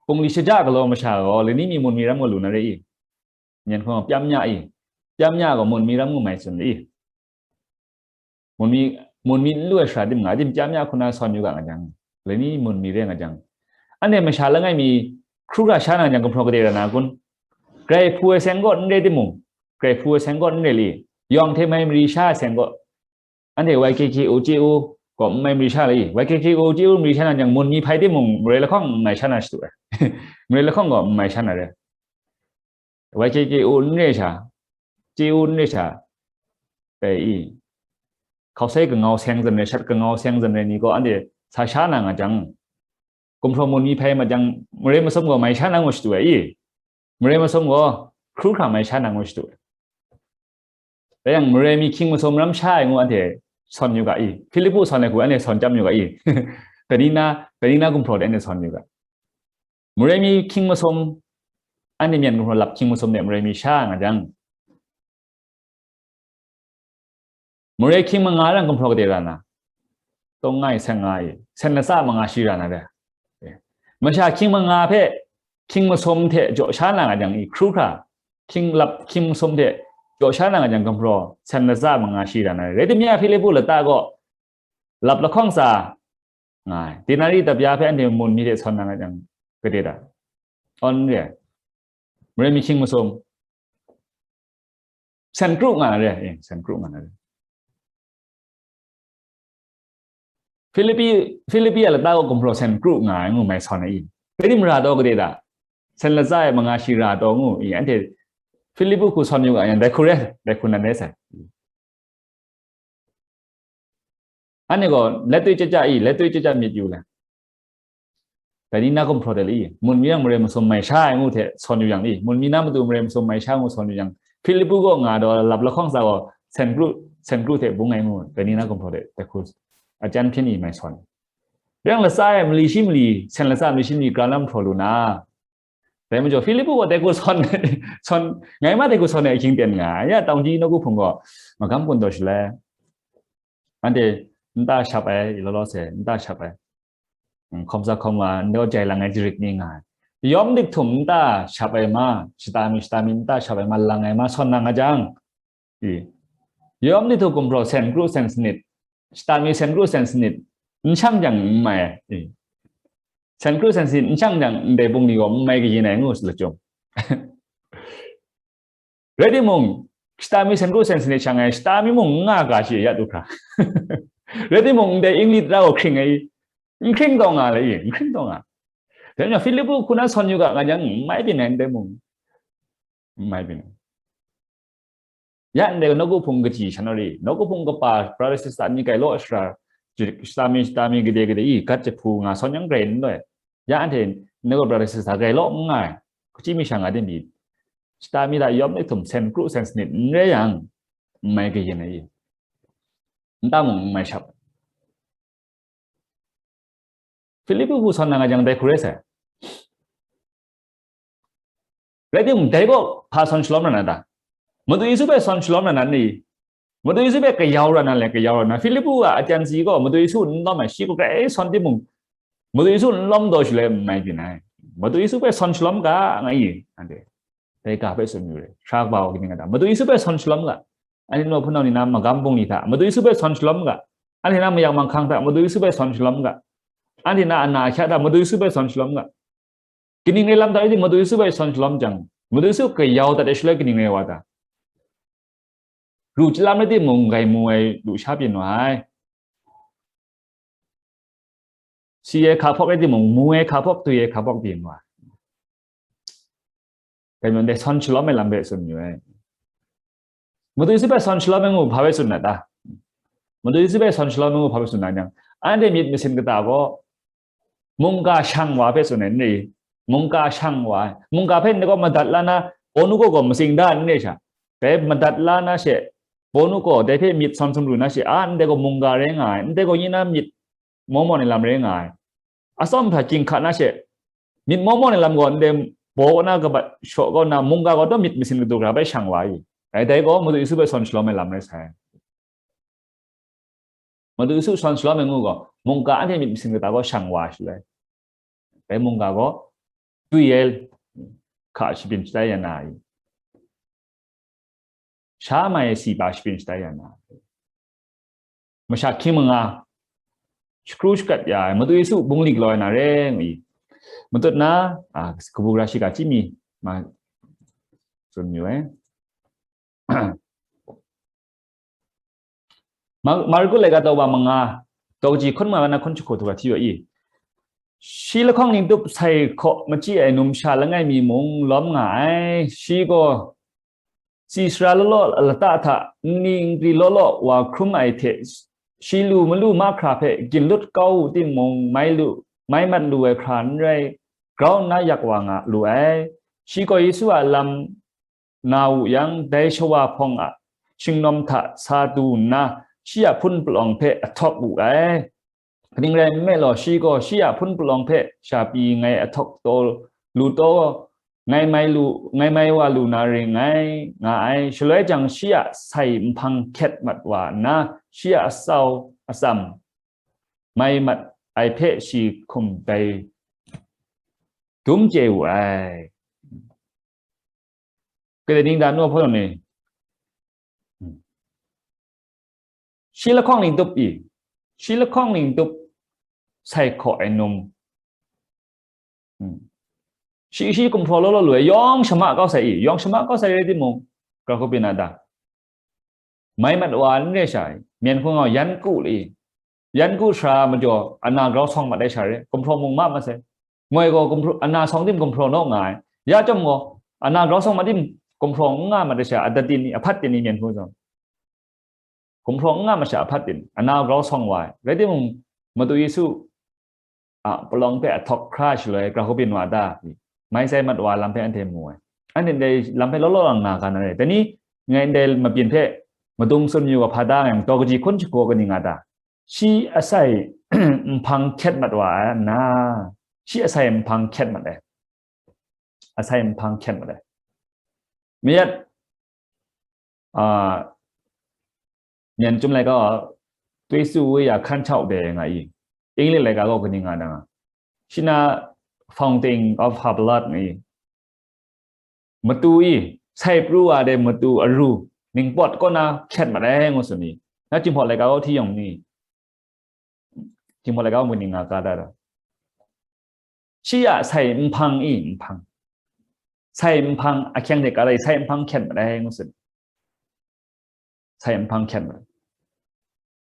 bungli shaja galaw masha gaw, lani mi mun mi ram gaw lu na re i? Myen hkawng pyam ya i? Pyam ya gaw mun mi ram ngu mai tsun le i. Mun mi, mun mi n lu ai sara tim nga, tim pyam ya hku na sawn yu ga nga jang, lani mun mi re nga jang, anhte masha langai mi hkru hkra sha na jang, gumhpraw gade ra na kun? Grai hpu ai seng kaw n re timung, grai hpu ai seng kaw n re li, yawng hte mai mari sha ai seng kaw, anhte Y K K O chye u gaw n mai mari sha li, Y K K O chye u mari sha na jang, mun mi hpai timung, marai lahkawng n mai sha na shadu ai. Marai lahkawng gaw n mai sha na re. Y K K O n re sha, chye u n re sha, bai i, hkausai kangau seng zan re, shat kangau seng zan re ni gaw anhte sa sha na nga jang, gumhpraw mun mi hpai ma jang, marai masum gaw mai sha na ngu shadu ai i, marai masum gaw hkru hkra mai sha na ngu shadu ai. Dai yang, marai mi hkying masum ram sha ai ngu anhte sawn yu ga i, Hpilipu sawn ai hku anhte sawn chyam yu ga i, dai ni na, dai ni na gumhpraw de anhte sawn yu ga. Marai mi hkying masum, anhte myen gumhpraw lap hkying masum de marai mi sha nga jang, marai hkying manga rang gumhpraw gade ra na, tawng nga i, sen nga i, sen latsa manga shi ra na re. Masha hkying manga hpe hkying masum hte jaw sha na nga jang i, hkru hkra, hkying lap hkying masum hte jaw sha na nga jang, gumhpraw sen latsa manga shi ra na re. Rai timung, Hpilipu lata gaw lap lahkawng tsa nga ai. Denari dap ya hpe anhte mun mi hte sawn na nga jang, gade da? Awn re ai. Marai mi hkying masum, sen kru nga na re, eh, sen kru nga na re. Hpilipi, Hpilipi a lata gaw gumhpraw sen kru nga ai ngu mai sawn ai i. Rai timung, ra taw gade da? Sen latsa e manga shi ra taw ngu i, anhte Hpilipu hku sawn yu ga yang, dai hku re, dai hku nan re sai. Anhte gaw let tui chyaja i, let tui chyaja myit yu le. Dai ni na gumhpraw de le i, mun mi yang marai masum mai sha ai ngu hte sawn yu yang le i, mun mi na matu marai masum mai sha ngu sawn yu yang, Hpilipu gaw nga daw lap lahkawng tsa gaw sen kru, sen kru hte bung ai ngu, dai ni na gumhpraw de, dai hku, a chyan hpyin i mai sawn. Yang latsa e mali shi mali, sen latsa mali shi mali gra lam hpraw lu na, dai majaw, Hpilipu gaw dai hku sawn, sawn, ngai ma dai hku sawn ai ahkying ten nga ai. Ya, Taung Ji nawku hpung gaw magam kun taw shalai, anhte nta shap ai, i law law se, nta shap ai. Mm, hkawm sa hkawm wa, ndaw jai lang ai jarit ni nga ai. Yawm dik htum nta shap ai ma, shata mi, shata mi nta shap ai ma lang ai ma sawn na nga jang, i, yawm dik htum gumhpraw sen kru sen sanit, shata mi sen kru sen sanit, n shang jang n mai ai, i. Sen kru sen sanit n shang jang, ndai bungli gaw n mai kayin ai ngu lachyum. Rai timung, shata mi sen kru sen sanit shang ai, shata mi mung n nga ga shi ya du hkra. Rai timung, ndai Inglit ra gaw hkring ai, n hkring taw nga le i, n hkring taw nga. Dai majaw, Hpilipu hku na sawn yu ga nga jang, n mai byin ai, ndai mung. N mai byin ai. Ya ndai nawku hpung kaji shan ri, nawku hpung kapa brother sister ni gai law shara, shata mi, shata mi gade gade i, gat jahpu nga sawn yang grai n loi. Ya anhte, ndai gaw brother sister gai law n nga ai, hkachyi mi sha nga de mi, shata mi hta yawm dik htum sen kru sen sanit n rai yang, n mai kayin ai i, nta mung n mai shap. Hpilipu hku sawn na nga jang, dai hku rai sai. Rai timung, dai gaw hpa sawn shalawm ra na ta? Madu Yesu hpe sawn shalawm ra na ni? Madu Yesu hpe kayau ra na le, kayau ra na? Hpilipu a aten si gaw Madu Yesu n lawm ai, shi gaw grai sawn timung, Madu Yesu n lawm daw shaloi n mai byin ai. Madu Yesu hpe sawn shalawm ga, nga i, anhte. Dai ga hpe tsun yu re. Sara kaba gaw kaning rai ta? Madu Yesu hpe sawn shalawm ga. Anhte nawku hpunau ni na magam bungli hta Madu Yesu hpe sawn shalawm ga. Anhte na mayang manghkang hta Madu Yesu hpe sawn shalawm ga. Anhte na ana ahkya hta Madu Yesu hpe sawn shalawm ga. Kaning rai lam ta i, Madu Yesu hpe sawn shalawm jang, Madu Yesu kayau dat ai shaloi kaning rai wa ta? Ru chyalam rai timung, gai mu ai lusha byin wa ai. Si ai hka hpawk rai timung, mu ai hka hpawk, twi ai hka hpawk byin wa ai. Dai majaw, dai sawn shalawm ai lam hpe tsun yu ai. Madu Yesu hpe sawn shalawm ai ngu hpa hpe tsun na ta? Madu Yesu hpe sawn shalawm ai ngu hpa hpe tsun na jang, anhte myit masin kata gaw mungga shang wa hpe tsun ai n rai? Mungga shang wa ai. Mungga hpe ndai gaw madat la na, Pawlu kaw gaw matsing da n rai sha? Dai madat la na she, Pawlu gaw dai hpe myit sawn sumru na she, a, ndai gaw mungga rai nga ai, ndai gaw nye na myit maw mawn ai lam rai nga ai. Atsawm hta ginhka na she, myit maw mawn ai lam gaw ndai baw kaw na, kabat shaw kaw na, mungga gaw taw myit masin katu hkra bai shang wa ai. Dai, dai gaw Madu Yesu hpe sawn shalawm ai lam rai sai. Madu Yesu sawn shalawm ai ngu gaw, mungga anhte myit masin kata gaw shang wa shaloi, dai mungga gaw twi ai hka shabyin shatai ya na ai. sha mai ai si ba shapring shatai ya na, masha hkying manga shakru shakat ya ai Madu Yesu bungli galaw ai na re ngu i, matut na, a, kabu gara shiga chyi mi ma tsun yu ai. Mar-, Marku laika daw ba manga, daw kaji hkun manga na hkun jahku hta hti wa i. Shi lahkawng ning tup sai hkaw machyi ai numsha langai mi mung lawm nga ai. Shi gaw tsi sara law law lata hta nni nkri law law wa hkrum ai hte, shi lu malu mahkra hpe ginlut kau u timung, mai lu, mai mat lu ai hkra n rai, grau nna yak wa nga lu ai. Shi gaw Yesu a lam na wu yang, dai shawa hpawng a shingnawm hta sa du nna, shi a hpun palawng hpe ahtawk wu ai. Kaning rai nme law, shi gaw shi a hpun palawng hpe sha pyi ngai ahtawk taw lu taw, ngai mai lu, ngai mai wa lu na ring ngai, nga ai. Shaloi jang, shi a sai nhpang hkyet mat wa nna, shi a asau atsam mai mat ai hpe shi hkum dai dum chye wu ai. Kade ding da nu hpawt ni. Shi lahkawng ning tup i, shi lahkawng ning tup sai hkaw ai num. Hmm. Shi, shi gumhpraw law law lu ai, yawng shama kau sai i, yawng shama kau sai rai timung, grau hkawpin a ta. Mai mat wa n re sha i, myen hkun gaw yan ku le i, yan ku sara majaw ana grau sawng mat ai sha re, gumhpraw mung ma masai. Moi gaw gumhpraw, ana sawng tim gumhpraw naw nga ai. Ya chyawm gaw, ana grau sawng mat tim gumhpraw n nga mat ai sha, adat tin ni, ahpat tin ni myen hkun gaw. Gumhpraw n nga masha ahpat tin, ana grau sawng wa ai. Rai timung, Madu Yesu a palawng hpe ahtawk hkra shaloi, grau hkawpin wa ta, mai sai mat wa lam hpe anhte mu ai. Anhte ndai lam hpe law law lang na ga na re. Dai ni, ngai ndai mabyin hpe madung tsun yu ga hpa da ngai, daw kaji hkun jahku kaning nga ta? Shi asai nhpang hkyet mat wa ai nna, shi asai nhpang hkyet mat ai. Asai nhpang hkyet mat ai. Mayat, a, myen chyum laika, 对付 ya 看透的 nga i, English laika gaw kaning nga na nga, shi na fountain of her blood nga i, matu i, sai pru wa de matu aru, ningpawt kaw na hkyet mat ai ngu tsun i, na Jinghpaw laika gaw hti yawng ni, Jinghpaw laika gaw kaning nga ka da da. Shi a sai nhpang i, nhpang. Sai nhpang ahkyeng hte ka rai, sai nhpang hkyet mat ai ngu tsun. Sai nhpang hkyet mat ai.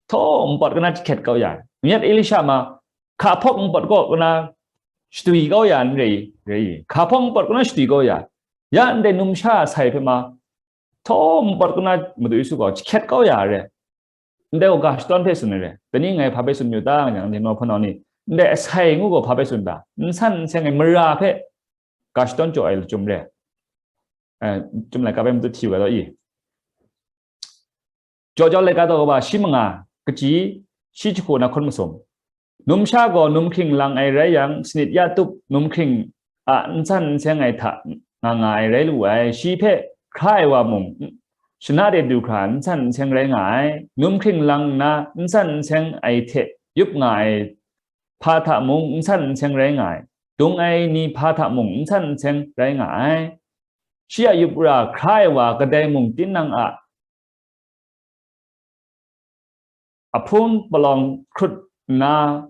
Htaw npawt kana jahkyet kau ya. Mayat Elisha ma, hka hpawk npawt kaw kana shatwi kau ya n rai, rai. Hka hpawk npawt kana shatwi kau ya. Ya ndai numsha sai hpe ma, htaw npawt kana Madu Yesu gaw jahkyet kau ya re. Ndai gaw ga shadawn hpe tsun ai re. Dai ni ngai hpa hpe tsun yu ta, nga yang, ni naw hpunau ni, ndai asai ngu gaw hpa hpe tsun ta? N san n seng ai mara hpe ga shadawn jaw ai lachyum re. Eh, chyum laika hpe matut hti u ga taw i. Jaw jau laika taw kaba shi manga, kaji shi jahku na hkun masum. Numsha gaw num hkring lang ai rai yang, sanit ya tup num hkring a n san n seng ai hta nga nga ai rai lu ai. Shi hpe hkra ai wa mung, shana de du hkra n san n seng rai nga ai. Num hkring lang nna n san n seng ai hte yup nga ai hpa hta mung n san n seng rai nga ai. Dung ai ni hpa hta mung n san n seng rai nga ai. Shi a yup ra hkra ai wa kadai mung tinang a ahpun palawng hkrut nna,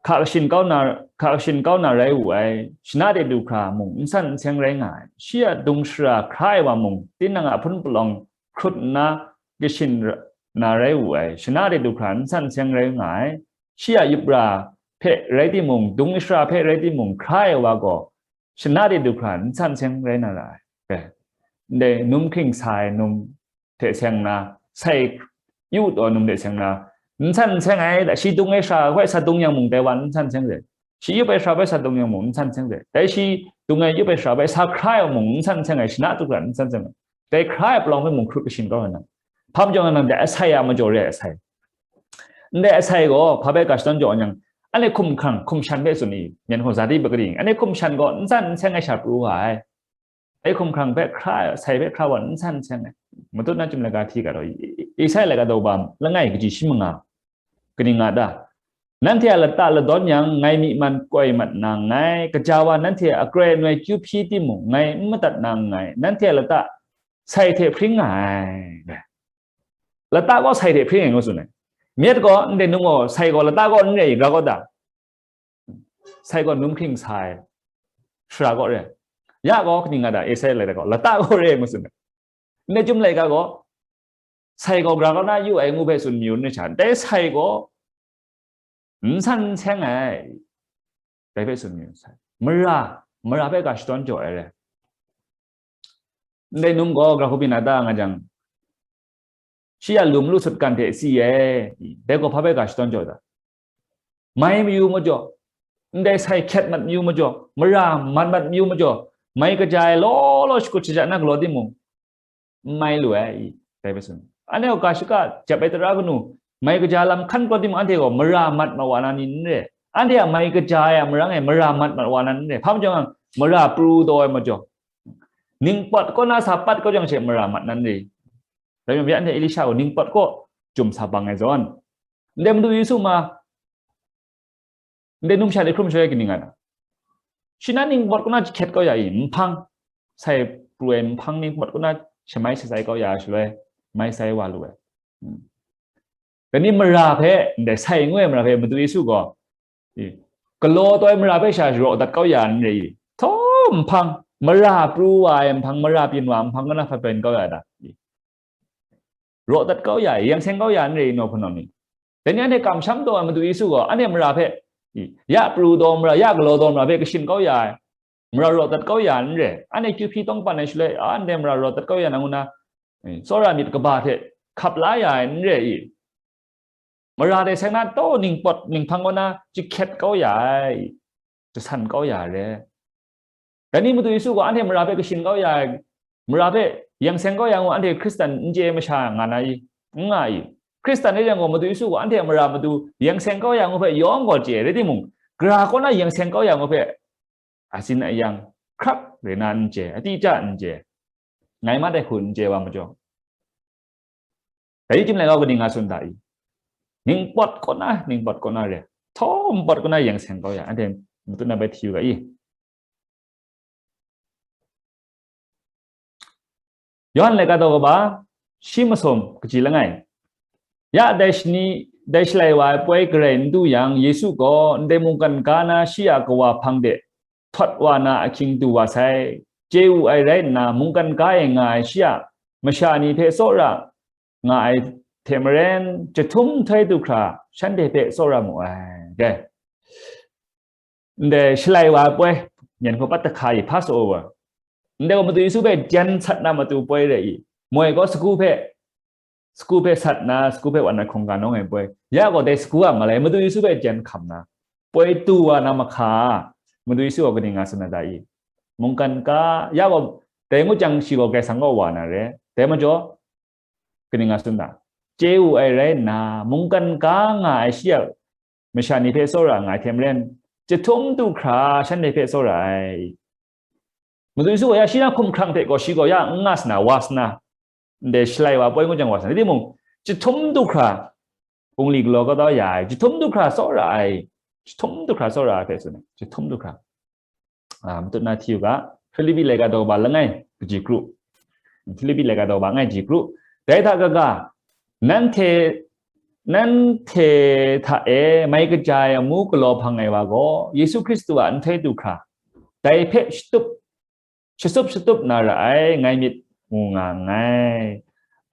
hka kashin kau na, hka kashin kau na rai wu ai, shana de du hkra mung n san n seng rai nga ai. Shi a dung shara hkra ai wa mung, tinang a ahpun palawng hkrut nna kashin ra-, na rai wu ai, shana de du hkra n san n seng rai nga ai. Shi a yup ra hpe rai timung, dung shara hpe rai timung, hkra ai wa gaw, shana de du hkra n san seng rai na ra ai. Eh, ndai num hkring sa ai num hte seng na, sai yu taw num hte seng na, n san n seng ai, da, shi dung ai shara hpe sa dung yang mung, dai wa n san seng re. Shi yup ai shara hpe sa dung yang mung, n san seng re. Dai shi dung ai yup ai shara hpe sa hkra ai mung, n san seng ai, shana du hkra n san seng ai. Dai hkra ai palawng hpe mung hkrut kashin kau ai nang. Hpa majaw nga nang, dai asai a majaw re ai asai. Ndai asai gaw hpa hpe ga shadawn jaw yang, anhte hkum hkrang, hkum shan hpe tsun i, myen hkawng za di pakari, anhte hkum shan gaw n san n seng ai sha pru nga ai. Dai hkum hkrang hpe hkra, sai hpe hkra wa n san n seng ai. Matut na chyum laika hti ga taw i, i, Isai laika daw ba langai kaji shi manga, kaning nga ta? Nanhte a lata ladawn yang, ngai myi man koi mat na nngai, kaja wa nanhte a akroi anoi kyu hpyi timung, ngai n madat na nngai, nanhte a lata sai hte hpring nga ai. Lata gaw sai hte hpring ai ngu tsun ai. Myit gaw, ndai num gaw, sai gaw lata gaw n re ai, gra gaw da. Sai gaw num hkring sa ai, shara gaw re. Ya gaw, kaning nga da, Esai laika gaw, lata gaw re ai ngu tsun ai. Ndai Chyum laika gaw, sai gaw gra gaw na yu ai ngu hpe tsun mayu n re sha, dai sai gaw n san n seng ai, dai hpe tsun mayu sai. Mara, mara hpe ga shadawn jaw ai re. Ndai num gaw, gra hkubyin a ta nga jang, shi a lum lu sut kan hte si ai, dai gaw hpa hpe ga shadawn jaw da. Mai mayu majaw, ndai sai hkyet mat mayu majaw, mara mat mat mayu majaw, mai kaja ai law law shakut shaja na galaw timung, n mai lu ai, dai hpe tsun. Anhte gaw ga shaka jep ai tara kanu, mai kaja lam hkan galaw timung, anhte gaw mara mat mat wa na ni n re. Anhte a mai kaja ai a marang e mara mat mat wa na n re. Hpa majaw nga, mara pru taw ai majaw, ningpawt kaw na sa pat kau jang she mara mat na n re. Dai majaw, anhte Elisha gaw ningpawt kaw jum sa bang ai zawn, ndai Madu Yesu ma, ndai numsha de hkrum shaloi kaning nga na? Shi na ningpawt kaw na jahkyet kau ya i, nhpang, sai pru ai nhpang ningpawt kaw na shamai shatsai kau ya shaloi, mai sai wa lu ai. Hmm. Dai ni mara hpe, ndai sai ngu ai mara hpe Madu Yesu gaw, i, galaw taw ai mara hpe sha raw dat kau ya n re i, htaw nhpang, mara pru wa ai nhpang, mara byin wa ai nhpang kaw na hpat byin kau ya da? I, raw dat kau ya, yang seng kau ya n re i, naw hpunau ni. Dai ni anhte kamsham taw ai Madu Yesu gaw, anhte mara hpe, i, ya pru taw mara, ya galaw taw mara hpe kashin kau ya ai, mara raw dat kau ya n re. Anhte kyu hpyi tawng pan ai shaloi, a, ndai mara raw dat kau ya na ngu na, e, tsawra myit kaba hte hkap la ya ai n re i. Mara dai seng na taw ningpawt ninghpang kaw na jahkyet kau ya ai, jasan kau ya ai re. Dai ni Madu Yesu gaw anhte mara hpe kashin kau ya ai, mara hpe yang seng kau ya ngu anhte Hkristan n chye ai masha nga na i? N nga i? Hkristan rai yang gaw, Madu Yesu gaw anhte mara matu yang seng kau ya ngu hpe yawng gaw chye, rai timung, gra kaw na yang seng kau ya ngu hpe asin ayang hkrak re na n chye, atia n chye, ngai mat ai hku n chye wa majaw, dai chyum laika gaw kaning nga tsun da i? Ningpawt kaw na, ningpawt kaw na re, htaw npawt kaw na yang seng kau ya, anhte matut na bai hti u ga i? Yawhan laika daw kaba, shi masum, kaji langai. Ya dai shani, dai Shalai wa ai poi garai n du yang, Yesu gaw ndai mungkan ga na shi a kawa hpang de htawt wa na ahkying du wa sai. Chye wu ai rai nna, mungkan ga e nga ai shi a masha ni hpe tsawra nga ai hte maren, jahtum nhtoi du hkra shanhte hpe tsawra mu ai. Dai, ndai Shalai wa ai poi, nyan hku pat tahka i, Passover. Ndai gaw Madu Yesu hpe jan sat na matu poi rai i, moi gaw sagu hpe, sagu hpe sat na, sagu hpe wan na hkungga nawng ai poi. Ya gaw dai sagu a malai, Madu Yesu hpe jan hkam na, poi tu wa na mahka, Madu Yesu gaw kaning nga tsun na da i? Mungkan ga, ya gaw, dai ngut jang shi gaw Karai Kasang kaw wa na re. Dai majaw, kaning nga tsun da? Chye wu ai rai nna, mungkan ga nga ai shi a masha ni hpe tsawra nga ai hte maren, jahtum du hkra shanhte hpe tsawra ai. Madu Yesu gaw ya shi na hkumhkrang hte gaw shi gaw ya n nga sa na, wa sa na, ndai Shalai wa poi ngut jang wa sa na, rai timung, jahtum du hkra bungli galaw kau ya ai, jahtum du hkra tsawra ai, jahtum du hkra tsawra ai hpe tsun ai, jahtum du hkra. A, matut na hti u ga, Hpilipi laika daw ba langai kaji kru. Hpilipi laika daw ba langai kaji kru. Dai hta kaga, nanhte, nanhte hta e mai kaja ai amu galaw hpang ai wa gaw, Yesu Hkristu a nhtoi du hkra, dai hpe shatup, shatup shatup na ra ai, ngai myit mu nga nngai.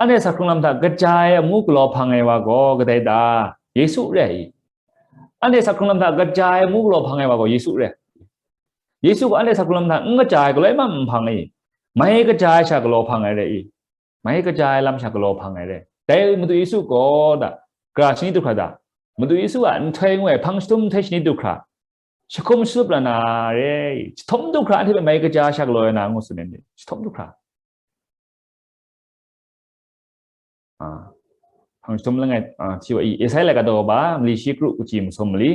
Anhte sa hkrung lam hta kaja ai amu galaw hpang ai wa gaw kadai ta? Yesu re ai. Anhte sa hkrung lam hta kaja ai amu galaw hpang ai wa gaw Yesu re. Yesu gaw anhte sa hkrung lam hta n kaja ai galaw e mam n hpang ai. Mai kaja ai sha galaw hpang ai re i. Mai kaja ai lam sha galaw hpang ai re. Dai Madu Yesu gaw da, gara shani du hkra da, Madu Yesu a nhtoi ngu ai hpang jahtum nhtoi shani du hkra, jahkum shatup la na re, jahtum du hkra anhte hpe mai kaja sha galaw ai na ngu tsun ai ni, jahtum du hkra. A, hpang jahtum langai, a, hti wa i, Esai laika daw ba, mali shi kru kaji masum mali.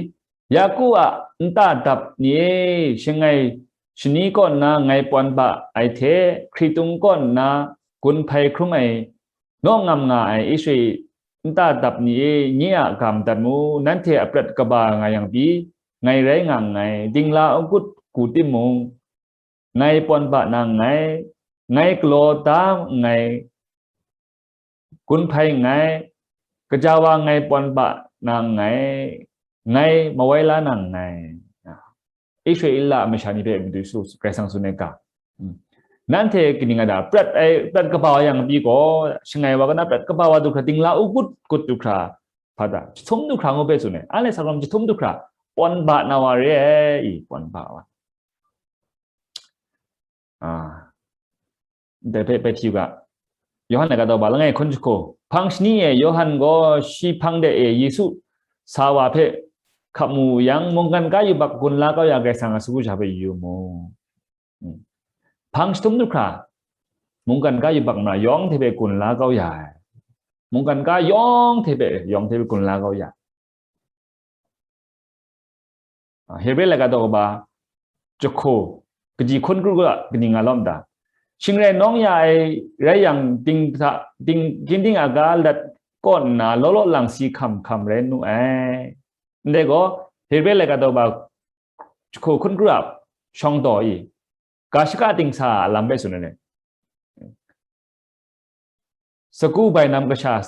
Yaku a nta dap ni e, shangai shani kaw nna ngai pawn ba ai hte, hkritung kaw nna gun hpai hkrum ai, naw ngam nga ai Israel nta dap ni e, nye a ga madat mu, nanhte a prat kaba nga yang pyi, ngai rai nga nngai, dingla agut gu timung, ngai pawn ba na nngai, ngai galaw da nngai, gun hpai nngai, kaja wa ngai pawn ba na nngai, ngai mawai la na nngai. Israela a masha ni hpe Madu Yesu Karai Kasang tsun ai ga. Nanhte kaning nga da, prat ai, prat kaba wa yang pyi gaw, shangai wa kana prat kaba wa du hkra dingla u gut gut du hkra, hpa da, jahtum du hkra ngu hpe tsun ai. Anhte sa rawng jahtum du hkra, pawn ba na wa re ai, i, pawn ba wa. Ah. Dai hpe bai hti u ga. Yawhan laika daw ba langai hkun jahku. Hpang shani e Yawhan gaw shi hpang de e Yesu sa wa hpe hkap mu yang, mungkan ga yubak gun la kau ya Karai Kasang a sagu sha hpe yu mu. Hpang jahtum du hkra, mungkan ga yubak mara yawng hte hpe gun la kau ya ai. Mungkan ga yawng hte hpe, yawng hte hpe gun la kau ya. Hebre laika daw kaba jahku, kaji hkun kru ga kaning nga lawm da. Shing rai nawng ya ai rai yang, ting hta, ting, ginding a ga lat kaw nna, law law lang si hkam hkam rai nu ai. Ndai gaw, Hebre laika daw kaba jahku hkun kru a shawng daw i, ga shaka ting sa a lam hpe tsun ai. Sagu bainam kasha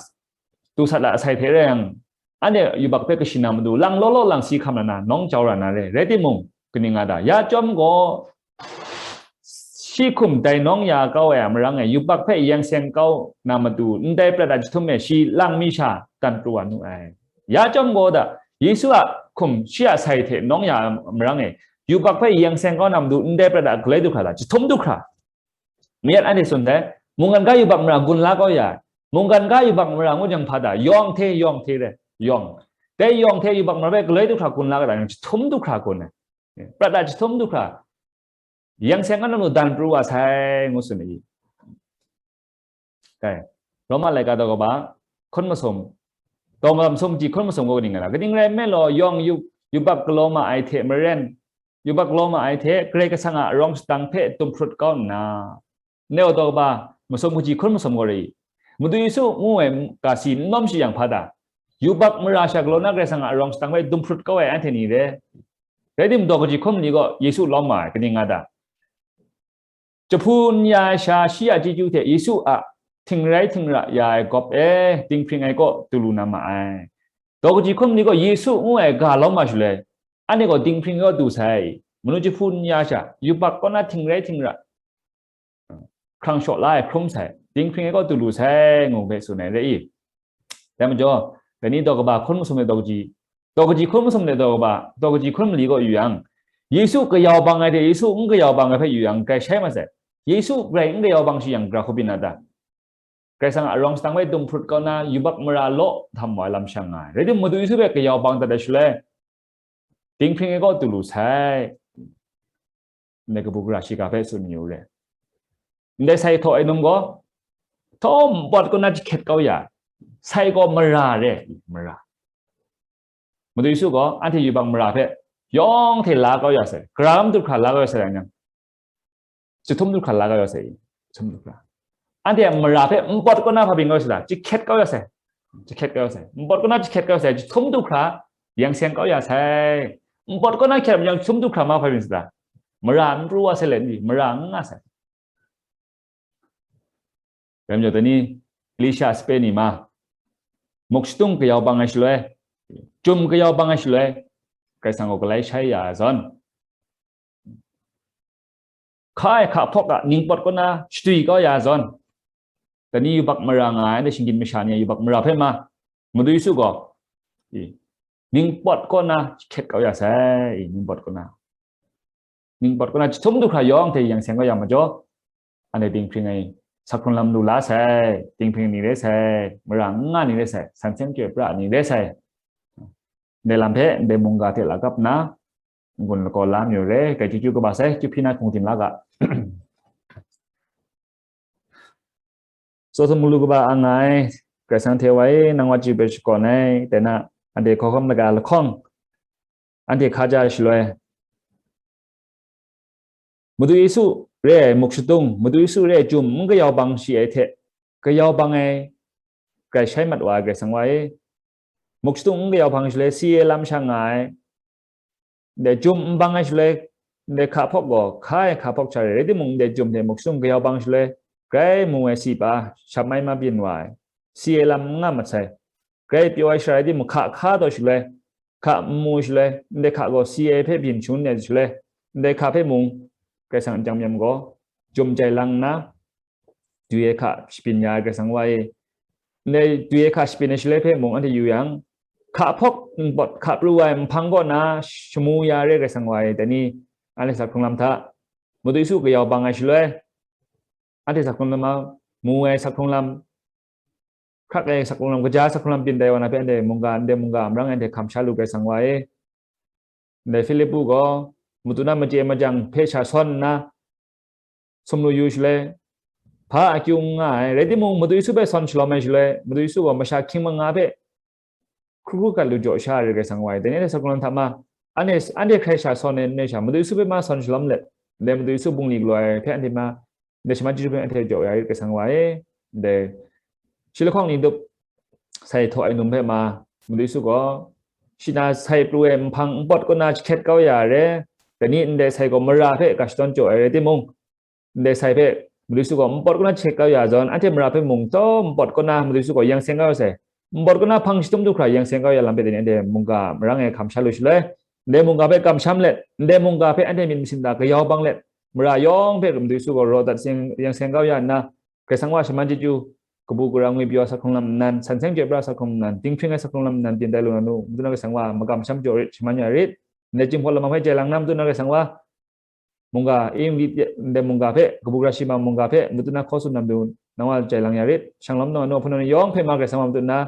tu sat a asai hte rai yang, anhte yubak hpe kashi na matu, lang law law lang si hkam na na, nawng jau ra na re, rai timung, kaning nga da, ya chyawm gaw, shi hkum dai nawng ya kau ai a marang e, yubak hpe yang seng kau na matu, ndai prat a jahtum e shi lang mi sha dan pru wa nu ai. Ya chyawm gaw da, Yesu a hkum shi a sai hte nawng ya a marang e, yubak hpe yang seng kau na matu, ndai prat a galoi du hkra da, jahtum du hkra. Mayat anhte tsun dai, mungkan ga yubak mara gun la kau ya ai. Mungkan ga yubak mara ngu jang hpa da, yawng hte, yawng hte re, yawng. Dai yawng hte yubak mara hpe galoi du hkra gun la ga da, yang jahtum du hkra gun ai. Prat da jahtum du hkra. Yang seng anhte nu dan pru wa sai, ngu tsun ai. Kai. Roma laika daw kaba, hkun masum. Daw masum ji hkun masum gaw kaning rai, kaning rai nme law, yawng yu-, yubak galaw ma ai hte maren, yubak galaw ma ai hte Karai Kasang a arawng shadang hpe tum hprut kau nna, ne daw kaba, masum kaji hkun masum gaw rai. Madu Yesu ngu ai ga si n lawm shi yang hpa da, yubak mara sha galaw na Karai Kasang a arawng shadang hpe tum hprut kau ai anhte ni re. Rai tim, daw kaji hkun ni gaw Yesu lawm ma ai, kaning nga da. Jahpu n ya ai sha shi a chyeju hte Yesu a htingrai htingra ya ai gawp e, dinghpring ai kaw du lu na ma ai. Daw kaji hkun ni gaw Yesu ngu ai ga lawm ma shaloi, anhte gaw dinghpring ai kaw du sai, manu jahpu n ya sha, yubak kaw na htingrai htingra, hkrang shaw la ai hkrum sai, dinghpring ai kaw du lu sai, ngu hpe tsun ai re i. Dai majaw, dai ni daw kaba hkun masum ai daw kaji, daw kaji hkun masum ai daw kaba, daw kaji hkun mali kaw yu yang, Yesu kayau bang ai hte Yesu n kayau bang ai hpe yu yang, grai shai mat sai. Yesu grai n kayau bang shi yang, gara hku byin na ta? Karai Kasang a arawng shadang hpe tum hprut kau na, yubak mara law htam wa ai lam shang nga ai. Rai timung, Madu Yesu hpe kayau bang dat ai shaloi, dinghpring ai kaw du lu sai. Ndai kabu gara shiga hpe tsun yu re. Ndai sai htaw ai num gaw, htawm npawt kaw na jahkyet kau ya, sai gaw mara re, mara. Madu Yesu gaw anhte yubak mara hpe yawng hte la kau ya sai, gara madu hkra la kau ya sai yang, jahtum du hkra la kau ya sai, jahtum du hkra. Anhte a mara hpe npawt kaw na hpa byin kau ya sai, jahkyet kau ya sai, jahkyet kau ya sai, npawt kaw na jahkyet kau ya sai, jahtum du hkra yang seng kau ya sai. Npawt kaw na hkyet yang jahtum du hkra ma hpa byin sai, mara n pru wa sai let ni, mara n nga sai. Dai majaw, dai ni Elisha sape ni ma, muk shatung kayau bang ai shaloi, chyum kayau bang ai shaloi, Karai Kasang gaw galai shai ya ai zawn, hka ai hka hpawk a ningpawt kaw na shatwi kau ya ai zawn, dai ni yubak mara nga ai, dai shinggyim masha ni a yubak mara hpe ma, Madu Yesu gaw, i, ningpawt kaw na jahkyet kau ya sai, i, ningpawt kaw na. Ningpawt kaw na jahtum du hkra yawng hte yang seng kau ya majaw, anhte dinghpring ai, sak hkrung lam lu la sai, dinghpring ni re sai, mara n nga ni re sai, san seng chye pra ni re sai. Ndai lam hpe ndai mungga hte lakap nna, n-gun lakaw la mayu re, grai chyeju kaba sai, chyeju hpyi na hkungdim la ga. Sodom mulu kaba ang ai, Karai Kasang hte wa e, nang wa chyu hpe shakawn ai, dai na, anhte hkawhkam laga lahkawng, anhte hkaja shaloi, Madu Yesu re ai muk shatung, Madu Yesu re ai chyum n kayau bang shi ai hte, kayau bang ai, grai shai mat wa ai Karai Kasang wa e, muk shatung n kayau bang shaloi, si ai lam sha nga ai, dai chyum n bang ai shaloi, ndai hka hpawk gaw, hka ai hka hpawk sha re, rai timung, ndai jum hte muk sung kayau bang shaloi, grai mu ai si pa, shap mai ma byin wa ai, si ai lam n nga mat sai, grai pyaw ai sha rai timung, hka hka taw shaloi, hka n mu shaloi, ndai hka gaw si ai hpe byin shangun ai shaloi, ndai hka hpe mung, Karai Kasang n jang myam gaw, jum jai lang nna, dwi ai hka shabyin ya ai Karai Kasang wa e. Ndai dwi ai hka shabyin ai shaloi hpe mung anhte yu yang, hka hpawk npawt hka pru ai nhpang kaw na shamu ya re Karai Kasang wa e, dai ni anhte sa hkrung lam hta, Madu Yesu kayau bang ai shaloi, anhte sa hkrung lam, mu ai sa hkrung lam, hkrak ai sa hkrung lam, kaja sa hkrung lam byin dai wa na hpe anhte mungga, ndai mungga a marang e anhte hkam sha lu Karai Kasang wa e. Ndai Hpilipu gaw, madu na machye majang hpe sha sawn nna, sumlu yu shaloi, hpa akyu n nga ai, rai timung, Madu Yesu hpe sawn shalawm ai shaloi, Madu Yesu gaw masha hkying manga hpe hkru hkru gat lu jaw sha ai Karai Kasang wa e. Dai ni anhte sa hkrung lam hta ma, anhte, anhte hkrai sha sawn ai n rai sha, Madu Yesu hpe ma sawn shalawm let, ndai Madu Yesu bungli galaw ai hpe anhte ma, ndai shaman chyeju hpe anhte jaw ya rit Karai Kasang wa e. Ndai shi lahkawng ni dup sai htaw ai num hpe ma, Madu Yesu gaw, shi na sai pru ai nhpang npawt kaw na jahkyen kau ya ai re, dai ni ndai sai gaw mara hpe ga shadawn jaw ai rai timung, ndai sai hpe Madu Yesu gaw npawt kaw na jahkyen kau ya zawn, anhte mara hpe mung taw npawt kaw na Madu Yesu gaw yang seng kau ya sai, npawt kaw na hpang shi dum du hkra yang seng kau ya lam hpe dai ni anhte mungga marang e hkam sha lu shaloi, ndai mungga hpe kamsham let, ndai mungga hpe anhte myit masin da kayau bang let, mara yawng hpe Madu Yesu gaw raw dat seng, yang seng kau ya nna, Karai Kasang wa shaman chyeju, kabu gara ngwi pyaw ai sa hkrung lam nnan, san seng chyoi pra ai sa hkrung lam nnan, dinghpring ai sa hkrung lam nnan, byin tai lu na nu, Madu na Karai Kasang wa makamsham jaw rit, shaman ya rit, ndai Jinghpaw Laman hpe jai lang na, Madu na Karai Kasang wa, mungga, i n lit ndai mungga hpe, kabu gara shi ma mungga hpe, Madu na hkaw tsun na Madu, nang wa jai lang ya rit, shang lawm na nu, hpunau ni yawng hpe ma Karai Kasang wa Madu na,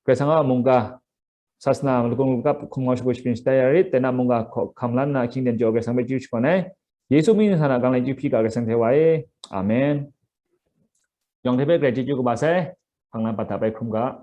Karai Kasang a mungga, sasana, lakung lakap, hkum ngau shagwi shabyin shatai ya rit, dai na mungga hkaw hkam la nna, ahkying aten jaw ai Karai Kasang hpe chyeju shakawn ai. Yesu mying ni sa na gang lai chyeju hpyi ga Karai Kasang hte wa e. Amen. Yawng hte hpe grai chyeju kaba sai, hpang na bat hta bai hkrum ga.